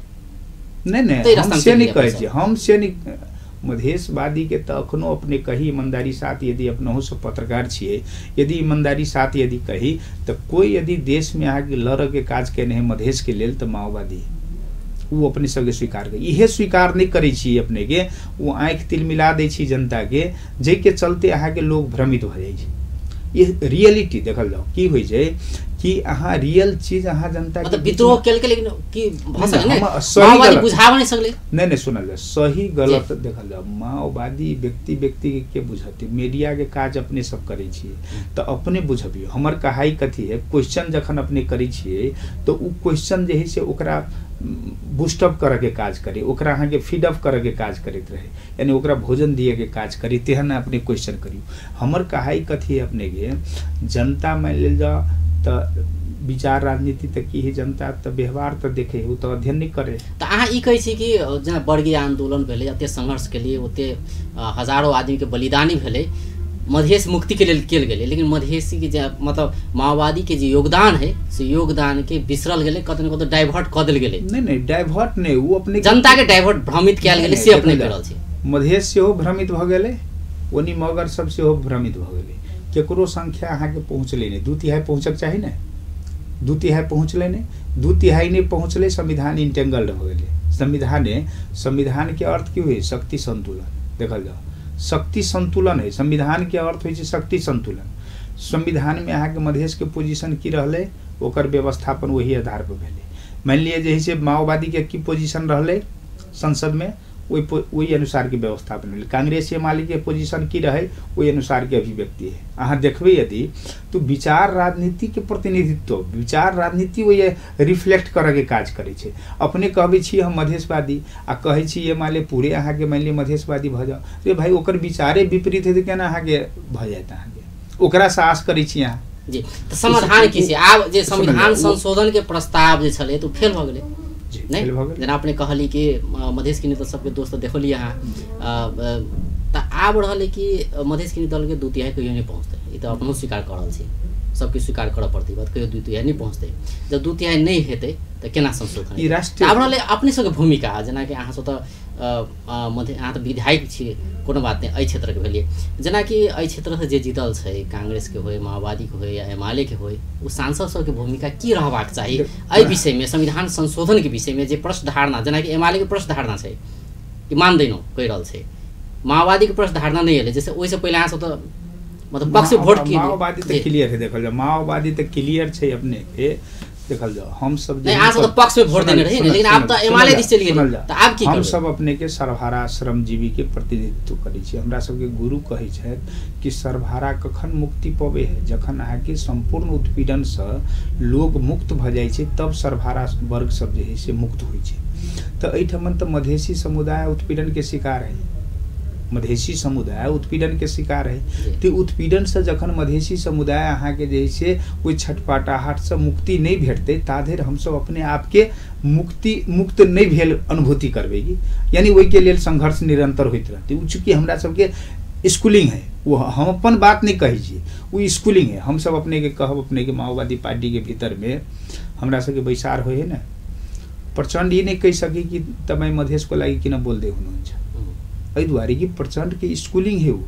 B: नहीं नहीं, हम से नहीं कहै छी, हम से नहीं। मधेशवादी के तऽ अखनो अपने कही ईमानदारी साथ, यदि अपनहु सब पत्रकार छियै, यदि ईमानदारी साथ यदि कही तऽ कोई यदि देश में अहाँके लड़ऽ के काज केने है मधेश के लेल तऽ माओवादी, ओ अपने सबके स्वीकार कर, इहे स्वीकार नहि करै छी अपने के, ओ आँखि तिल मिला दै छी जनता के, जाहिके चलते अहाँके लोग भ्रमित भऽ जाइ छै। ई रियलिटी देखल जाओ की होइ छै कि अहाँ रियल चीज अहाँ जनता
A: मतलब विद्रोह केलकै लेकिन की भऽ सकलै माओवादी बुझाब नहि सकलै।
B: नहीं नहीं सुनल जाओ, सही गलत देखल जाओ। माओवादी व्यक्ति व्यक्ति के बुझते, मीडिया के काज अपने सब करै छियै तऽ अपने बुझबियौ। हमर कहाई कथी है, क्वेश्चन जखन अपने करै छियै तऽ उ क्वेश्चन जे है से ओकरा बूस्टअप करऽके काज करे, ओकरा अहाँके फीडअप करऽके काज करैत रहे, यानी ओकरा भोजन दिएके काज करी, तेहन अपने क्वेश्चन करियौ। हमर कहाई कथी है अपने के जनता मानि लेल जाओ तऽ विचार राजनीति तऽ की है, जनता तऽ व्यवहार तऽ देखे है, ओ तऽ अध्ययन नहि करे।
A: तऽ अहाँ ई कहै छी कि जेना वर्गीय आंदोलन भेलै, एते संघर्ष के लिए ओते हजारों आदमी के बलिदानी भेलै, मधेश मुक्ति के लेल कयल गेलै, लेकिन मधेसी के जे मतलब माओवादी के जे योगदान है से योगदान के बिसरल गेलै, कतौ ने कतौ डाइवर्ट कऽ देल गेलै।
B: नहीं नहीं डाइवर्ट नहीं, वो अपने
A: जनता के डाइवर्ट भ्रमित कयल गेलै से अपने कर रहल छी।
B: मधेश सेहो भ्रमित भऽ गेलै, ओनी मगर सब सेहो भ्रमित भऽ गेलै, केकरो संख्या अहाँके पहुँचलै नहि। 2/3 पहुँचक चाही ने, 2/3 पहुँचलै नहि, 2/3 नहि पहुँचलै, संविधान इंटेंगल्ड भऽ गेलै। संविधाने संविधान के अर्थ की होइ, शक्ति संतुलन। देखल जाओ शक्ति संतुलन है, संविधान के अर्थ होइ छै शक्ति संतुलन। संविधान में अहाँके मधेश के पोजीशन की रहलै, ओकर व्यवस्थापन वही आधार पर भेलै। मानि लिअ जे है माओवादी के की पोजीशन रहलै संसद में, ओहि अनुसार के व्यवस्थापन भेलै। कांग्रेस एमाले के पोजीशन की रहै, ओहि अनुसार के अभिव्यक्ति है। अहाँ देखबै यदि तो विचार राजनीति के प्रतिनिधित्व, विचार राजनीति ओहि रिफ्लेक्ट करऽ के काज करै छै। अपने कहबै छी हम मधेशवादी आ कहै छी एमाले पूरे अहाँके मानि लिअ मधेशवादी भऽ जाओ, रे भाई ओकर विचारे विपरीत है तऽ केना अहाँके भऽ जायत, अहाँके ओकरासँ आश करै छी अहाँ।
A: जी तऽ समाधान की छै? आब जे संविधान संशोधन के प्रस्ताव जे छलै तऽ फेल भऽ गेलै नहीं, जेना अपने कहली कि मधेश के नेता सबके दोस्त देखलियै अहाँ, तऽ आब रहलै कि मधेश के दल के 2/3 कहियो नहि पहुँचतै, ई तऽ अपनो स्वीकार कऽ रहल छी, सबके स्वीकार करऽ पड़तै बात, कहियो 2/3 नहि पहुँचतै। जब 2/3 नहि हेतै तऽ केना संशोधन? आब रहलै अपने सबके भूमिका, जेनाकि अहाँ सब तऽ अहाँ तऽ विधायक छियै, कोनो बात नहि, एहि क्षेत्रके भेलियै, जेनाकि एहि क्षेत्रसँ जे जीतल छै कांग्रेसके होय, माओवादीके होय या एमालेके होय, ओ सांसद सबके भूमिका की रहबाक चाही एहि विषयमे, संविधान संशोधनके विषयमे जे प्रश्न धारणा, जेनाकि एमालेके प्रश्न धारणा छै कि मान्दैनौँ कहि रहल छै, माओवादीके प्रश्न धारणा नहि एलै, जैसे ओहिसँ पहिले अहाँ सब तऽ मतलब पक्ष वोट की
B: माओवादी तऽ क्लियर है। देखल जाओ माओवादी तऽ क्लियर छै अपने के, देखल जाओ हम सब
A: नहीं पक्ष में वोट देने रही, लेकिन आप तो एमाले दिस चलि गेलियै तऽ आब की
B: हम सब अपने के सर्वहारा श्रमजीवी के प्रतिनिधित्व करै छी। हमरा सबके गुरु कहै छथि कि सर्वहारा कखन मुक्ति पबै है, जखन अहाँके सम्पूर्ण उत्पीड़न से लोग मुक्त भऽ जाइ छै तब सर्वहारा वर्ग सब जे है से मुक्त होइ छै। तऽ एहिठमन तऽ मधेसी समुदाय उत्पीड़न के शिकार है, मधेसी समुदाय उत्पीड़न के शिकार है। तो उत्पीड़न से जखन मधेसी समुदाय अहाँके जे से ओहि छटपटाहट से मुक्ति नहीं भेटतै ता धरि हमसब अपने आपके मुक्ति मुक्त नहीं भेल अनुभूति करबै, यानी ओहिके लेल संघर्ष निरंतर होइत रहतै। ओ चूँकि हमरा सबके स्कूलिंग है, वो हम अपन बात नहीं कहै छी, ओ स्कूलिंग है। हमसब अपने के कहब, अपने के माओवादी पार्टी के भीतर में हमरा सबके बैसार होइ है ने, प्रचण्ड ई नहीं कहि सकी कि तपाईँ मधेसको लागि किन बोल्दै हुनुहुन्छ, एहि दुआरे कि प्रचण्ड के स्कूलिंग है, वो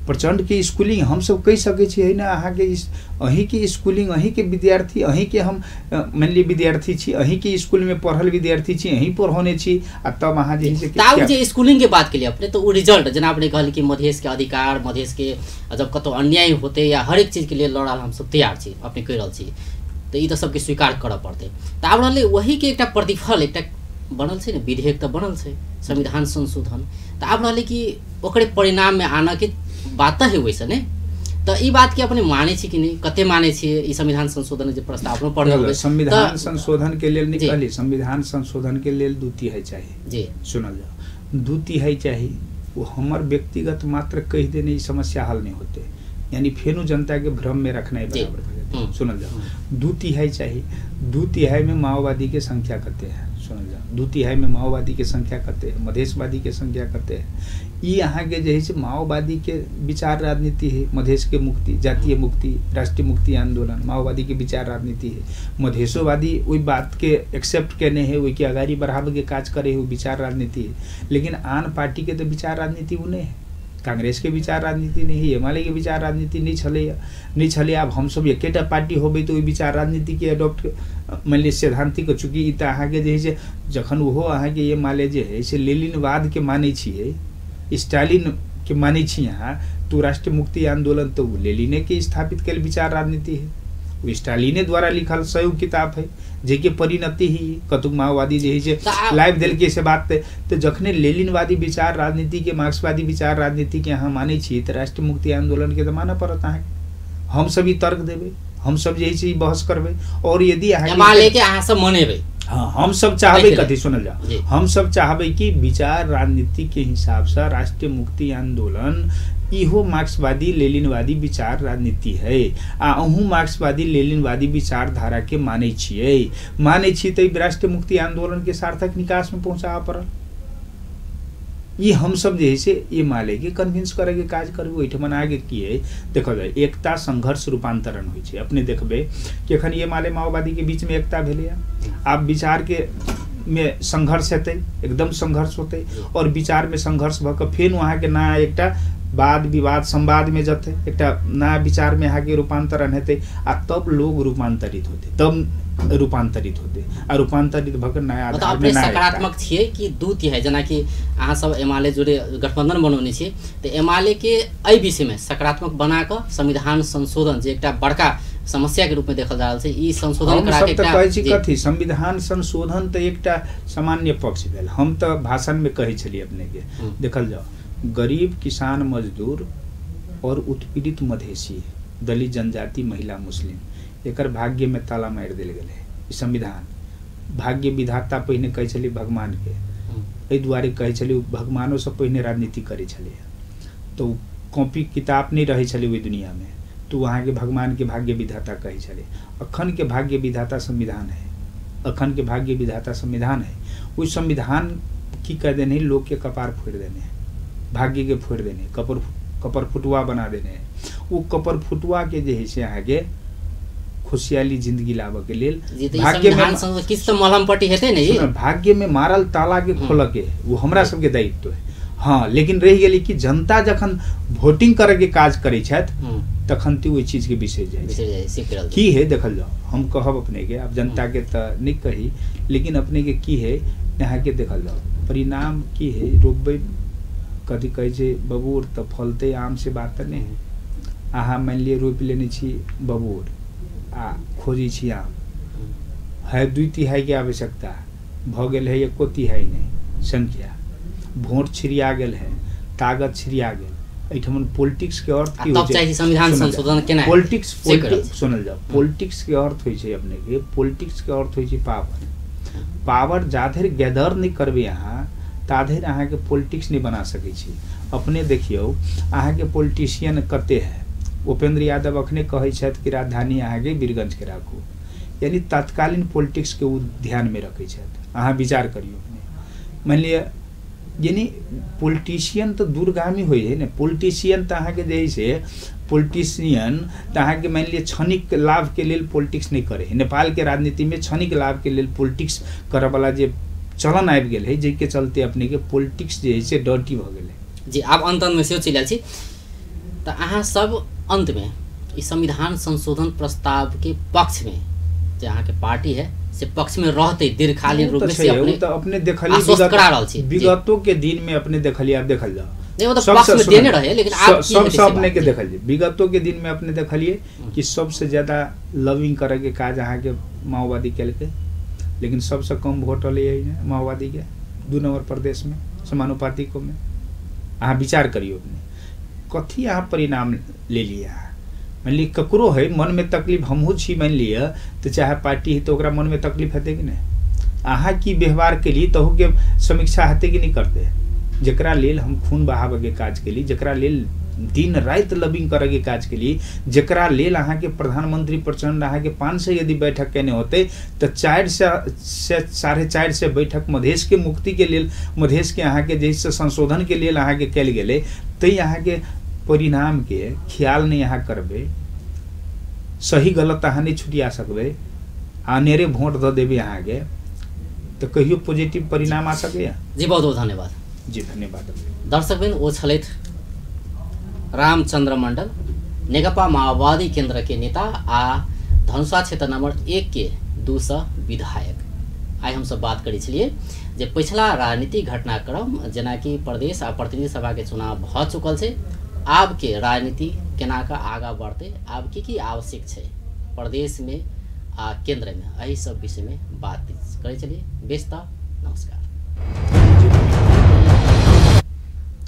B: प्रचण्ड के स्कूलिंग हम सब कहि सकै छी है ना, अहाँके अहीँके स्कूलिंग, अहीँके विद्यार्थी, अहीँके हम मानि लिअ विद्यार्थी छी, अहीँके स्कूलमे पढ़ल विद्यार्थी छी, अहीं पढ़ौने छी, आ तब अहाँ जे है
A: से जे स्कूलिंग के बात केलियै अपने, तो ओ रिजल्ट जेना अपने कहली कि मधेश के अधिकार, मधेश के जब कतौ अन्याय होते या हरेक चीज के लिए लड़ल हम सब तैयार छी, अपने कहि रहल छी, तऽ ई तऽ सबके स्वीकार करऽ पड़तै। तऽ आब रहलै वहीके एकटा प्रतिफल एकटा बनल छै ने, विधेयक तऽ बनल छै संविधान संशोधन, तऽ आब रहलै कि ओकरे परिणाममे आनऽके बात है वैसे ने, तऽ ई बात के अपने मानै छी कि नहि, कते मानै छियै ई संविधान संशोधन जे प्रस्ताव पढ़ल?
B: संविधान संशोधन के लेल नहि कहली, संविधान संशोधन के लेल 2/3 चाही।
A: जी
B: सुनल जाओ, 2/3 चाही, वो हमर व्यक्तिगत मात्र कहि देने ई समस्या हल नहीं होते, यानी फेनो जनता के भ्रम में रखना बराबर भऽ जेतै। सुनल जाओ 2/3 चाही, 2/3 में माओवादी के संख्या कते है, सुनल जाओ 2/3 में माओवादी के संख्या कते है, मधेशवादी के संख्या कते है, ई अहाँके जे है से माओवादी के विचार राजनीति है, मधेश के मुक्ति, जातीय मुक्ति, राष्ट्रीय मुक्ति आंदोलन माओवादी के विचार राजनीति है, मधेशोवादी ओहि बात के एक्सेप्ट केने है, ओहिके अगाड़ी बढ़ाबे के काज करे है, ओ विचार राजनीति है। लेकिन आन पार्टी के तो विचार राजनीति ओ नहीं है, कांग्रेस के विचार राजनीति नहीं है, एमाले के विचार राजनीति नहीं छलै, नहीं छलै। आब हमसब एकेटा पार्टी होबै तऽ ओहि विचार राजनीति के एडॉप्ट मानि लिअ सैद्धांतिक, चूँकि ई तऽ अहाँके जे है से जखन ओहो अहाँके एमाले जे है से लेनिनवाद के मानै छियै, स्टालिन के मानै छी अहाँ, तो राष्ट्रीय मुक्ति आंदोलन तो लेनिने के स्थापित कयल विचार राजनीति है, ओ स्टालिने द्वारा लिखल सौ किताब है, जेके परिणति ही कतुक माओवादी जे है लाइव देलकै से बात। तऽ जखने लेनिनवादी विचार राजनीति के, मार्क्सवादी विचार राजनीति के अहाँ मानै छी तऽ राष्ट्रीय मुक्ति आंदोलन के तऽ मानऽ पड़त अहाँके। हम सब ई तर्क देबै, हम सब जे है से ई बहस करबै, और यदि
A: अहाँ अहाँ सब मनेबै।
B: हाँ, हम सब चाहबै कथी सुनल जाओ, हम सब चाहबै कि विचार राजनीति के हिसाबसँ राष्ट्रीय मुक्ति आंदोलन इहो मार्क्सवादी लेनिनवादी विचार राजनीति है, आ अहूँ मार्क्सवादी लेनिनवादी विचारधारा के मानै छियै, मानै छी तऽ राष्ट्रीय मुक्ति आंदोलन के सार्थक निकास में पहुँचाबऽ पड़ल। ई हम सब जे है से एमाले के कन्विंस करे के काज करबै। ओहिठमन आगे की है देखल जाय, एकता संघर्ष रूपांतरण होइ छै। अपने देखबै कि एखन एमाले माओवादी के बीच में एकता भेलैया, आब विचार के में संघर्ष हेतै, एकदम संघर्ष होतै, और विचार में संघर्ष भऽ कऽ फेर अहाँके नया एकटा वाद विवाद संवाद में जतै, एकटा नया विचार में अहाँके रूपांतरण हेतै, आ तब लोग रूपांतरित होतै, तब रूपांतरित होते आ रूपांतरित भऽ कऽ नया
A: आधार में नया। सकारात्मक छियै कि दू तिहाई, जेनाकि अहाँ सब एमाले जोड़े गठबंधन बनौने छियै तऽ एमाले के एहि विषय में सकारात्मक बना कऽ संविधान संशोधन जे एकटा बड़का समस्या के रूप में देखल जा रहल छै, ई संशोधन करा के
B: एकटा कहै छी कथी संविधान संशोधन तऽ एकटा सामान्य पक्ष भेल। हम तऽ भाषण में कहै छलियै अपने के, देखल जाओ गरीब किसान मजदूर और उत्पीड़ित मधेसी दलित जनजाति महिला मुस्लिम एकर भाग्य में ताला मारि देल गेलै। ई संविधान भाग्य विधाता पहिने कहै छलै भगवान के, एहि दुआरे कहै छलै भगवानोसँ पहिने राजनीति करै छलै, तऽ कॉपी किताब नहि रहै छलै ओहि दुनियामे, तऽ ओ अहाँके भगवानके भाग्य विधाता कहै छलै। अखन के भाग्य विधाता संविधान है, अखन के भाग्य विधाता संविधान है। ओहि संविधान की कह देने, लोग के कपार फोड़ि देने है, भाग्य के फोड़ि देने, कपर फुटुआ बना देने है। ओ कपर फुटुआ के जे है से अहाँके खुशहाली जिंदगी लाबऽ के लेल
A: भाग्य में किछु तऽ मलहम पट्टी हेतै ने,
B: भाग्य में मारल ताला के खोलऽ के वो हमरा सबके दायित्व है। हाँ, लेकिन रहि गेलै कि जनता जखन वोटिंग करे के काज करै छथि तखन तऽ ओहि चीज के बिसरि जाइ छै। की है देखल जाओ, हम कहब अपने के, आब जनता के तऽ नहि कही, लेकिन अपने के की है अहाँके देखल जाओ परिणाम की है। रोपबै कथी कहै छै बबूर तऽ फलतै आम, से बात तऽ नहि है। अहाँ मानि लिअ रोपि लेने छी बबूर आ खोजै छी आम, है 2/3 के आवश्यकता भऽ गेल है, 1/3 नहि संख्या, वोट छिड़िया गेल है, ताकत छिड़िया गेल। एहिठमन पॉलिटिक्स के अर्थ की होइ
A: छै, संविधान संशोधन केना
B: पॉलिटिक्स सुनल जाओ, पॉलिटिक्स के अर्थ होइ छै अपने के, पॉलिटिक्स के अर्थ होइ छै पावर। पावर जाधरि गैदर नहि करबै अहाँ ताधरि अहाँके पॉलिटिक्स नहि बना सकै छी। अपने देखियौ अहाँके पॉलिटिशियन कते है, उपेंद्र यादव अखने कहै छथि कि राजधानी अहाँके वीरगंजके राखू, यानी तत्कालीन पॉलिटिक्सके ओ ध्यानमे रखै छथि। अहाँ विचार करियौ अपने, मानि लिअ यानी पॉलिटिशियन तऽ दूरगामी होइ है ने, पॉलिटिशियन तऽ अहाँके जे है से पॉलिटिशियन तऽ अहाँके मानि लिअ क्षणिक लाभके लेल पॉलिटिक्स नहि करै है। नेपालके राजनीतिमे क्षणिक लाभके लेल पॉलिटिक्स करऽवला जे चलन आबि गेल है, जाहिके चलते अपनेके पॉलिटिक्स जे है से डर्टी भऽ गेलै।
A: जी, आब अन्तमे सेहो चलि आयल छी, तऽ अहाँ सब अन्तमे ई संविधान संशोधन प्रस्तावके पक्षमे जे अहाँके पार्टी है से पक्षमे रहतै दीर्घकालीन रूपमे, से अपने
B: तऽ अपने देखलियै विगतो के दिन में अपने देखलियै, आब देखल जाओ सबसे अपने के देखलियै विगतो के दिन में अपने देखलियै कि सबसे ज्यादा लविंग करे के काज अहाँके माओवादी केलकै, लेकिन सबसे कम वोट अलै माओवादी के 2 नंबर प्रदेश में समानुपातिको में। अहाँ विचार करियौ अपने कथी अहाँ परिणाम ले लिअ। मानि लिअ ककरो है मन में तकलीफ, हमहूँ छी मानि लिअ तऽ चाहे पार्टी है तऽ ओकरा मन में तकलीफ हेतै कि नहि, अहाँ की व्यवहार केली तहूके समीक्षा हेतै कि नहि करतै। जकरा लेल हम खून बहाबऽके काज केली, जकरा लेल दिन राति लबिंग करऽके काज केली, जकरा लेल अहाँके प्रधानमंत्री प्रचंड अहाँके 500 यदि बैठक केने होतै तऽ 400 से 450 बैठक मधेशके मुक्तिके लेल, मधेशके अहाँके जाहिसँ संशोधनके लेल अहाँके कयल गेलै, तै अहाँके परिणामके ख्याल नहि अहाँ करबै, सही गलत अहाँ नहि छुटिया सकबै, अनेरे वोट दऽ देबै अहाँके, तऽ कहियो पॉजिटिव परिणाम आ सकैया।
A: जी बहुत बहुत धन्यवाद।
B: जी धन्यवाद।
A: दर्शकवृन्द, ओ छलथि रामचंद्र मंडल, नेकपा माओवादी केंद्र के नेता आ धनुषा क्षेत्र नंबर 1 के 2 विधायक। आइ हम सब बात करै छलियै जे पिछला राजनीतिक घटनाक्रम जेनाकि प्रदेश आ प्रतिनिधि सभा के चुनाव भऽ चुकल छै, आबके राजनीति केना कऽ आगाँ बढ़तै, आब की की आवश्यक छै प्रदेशमे आ केन्द्रमे, एहि सब विषयमे बात करै छलियै। बेस तऽ नमस्कार।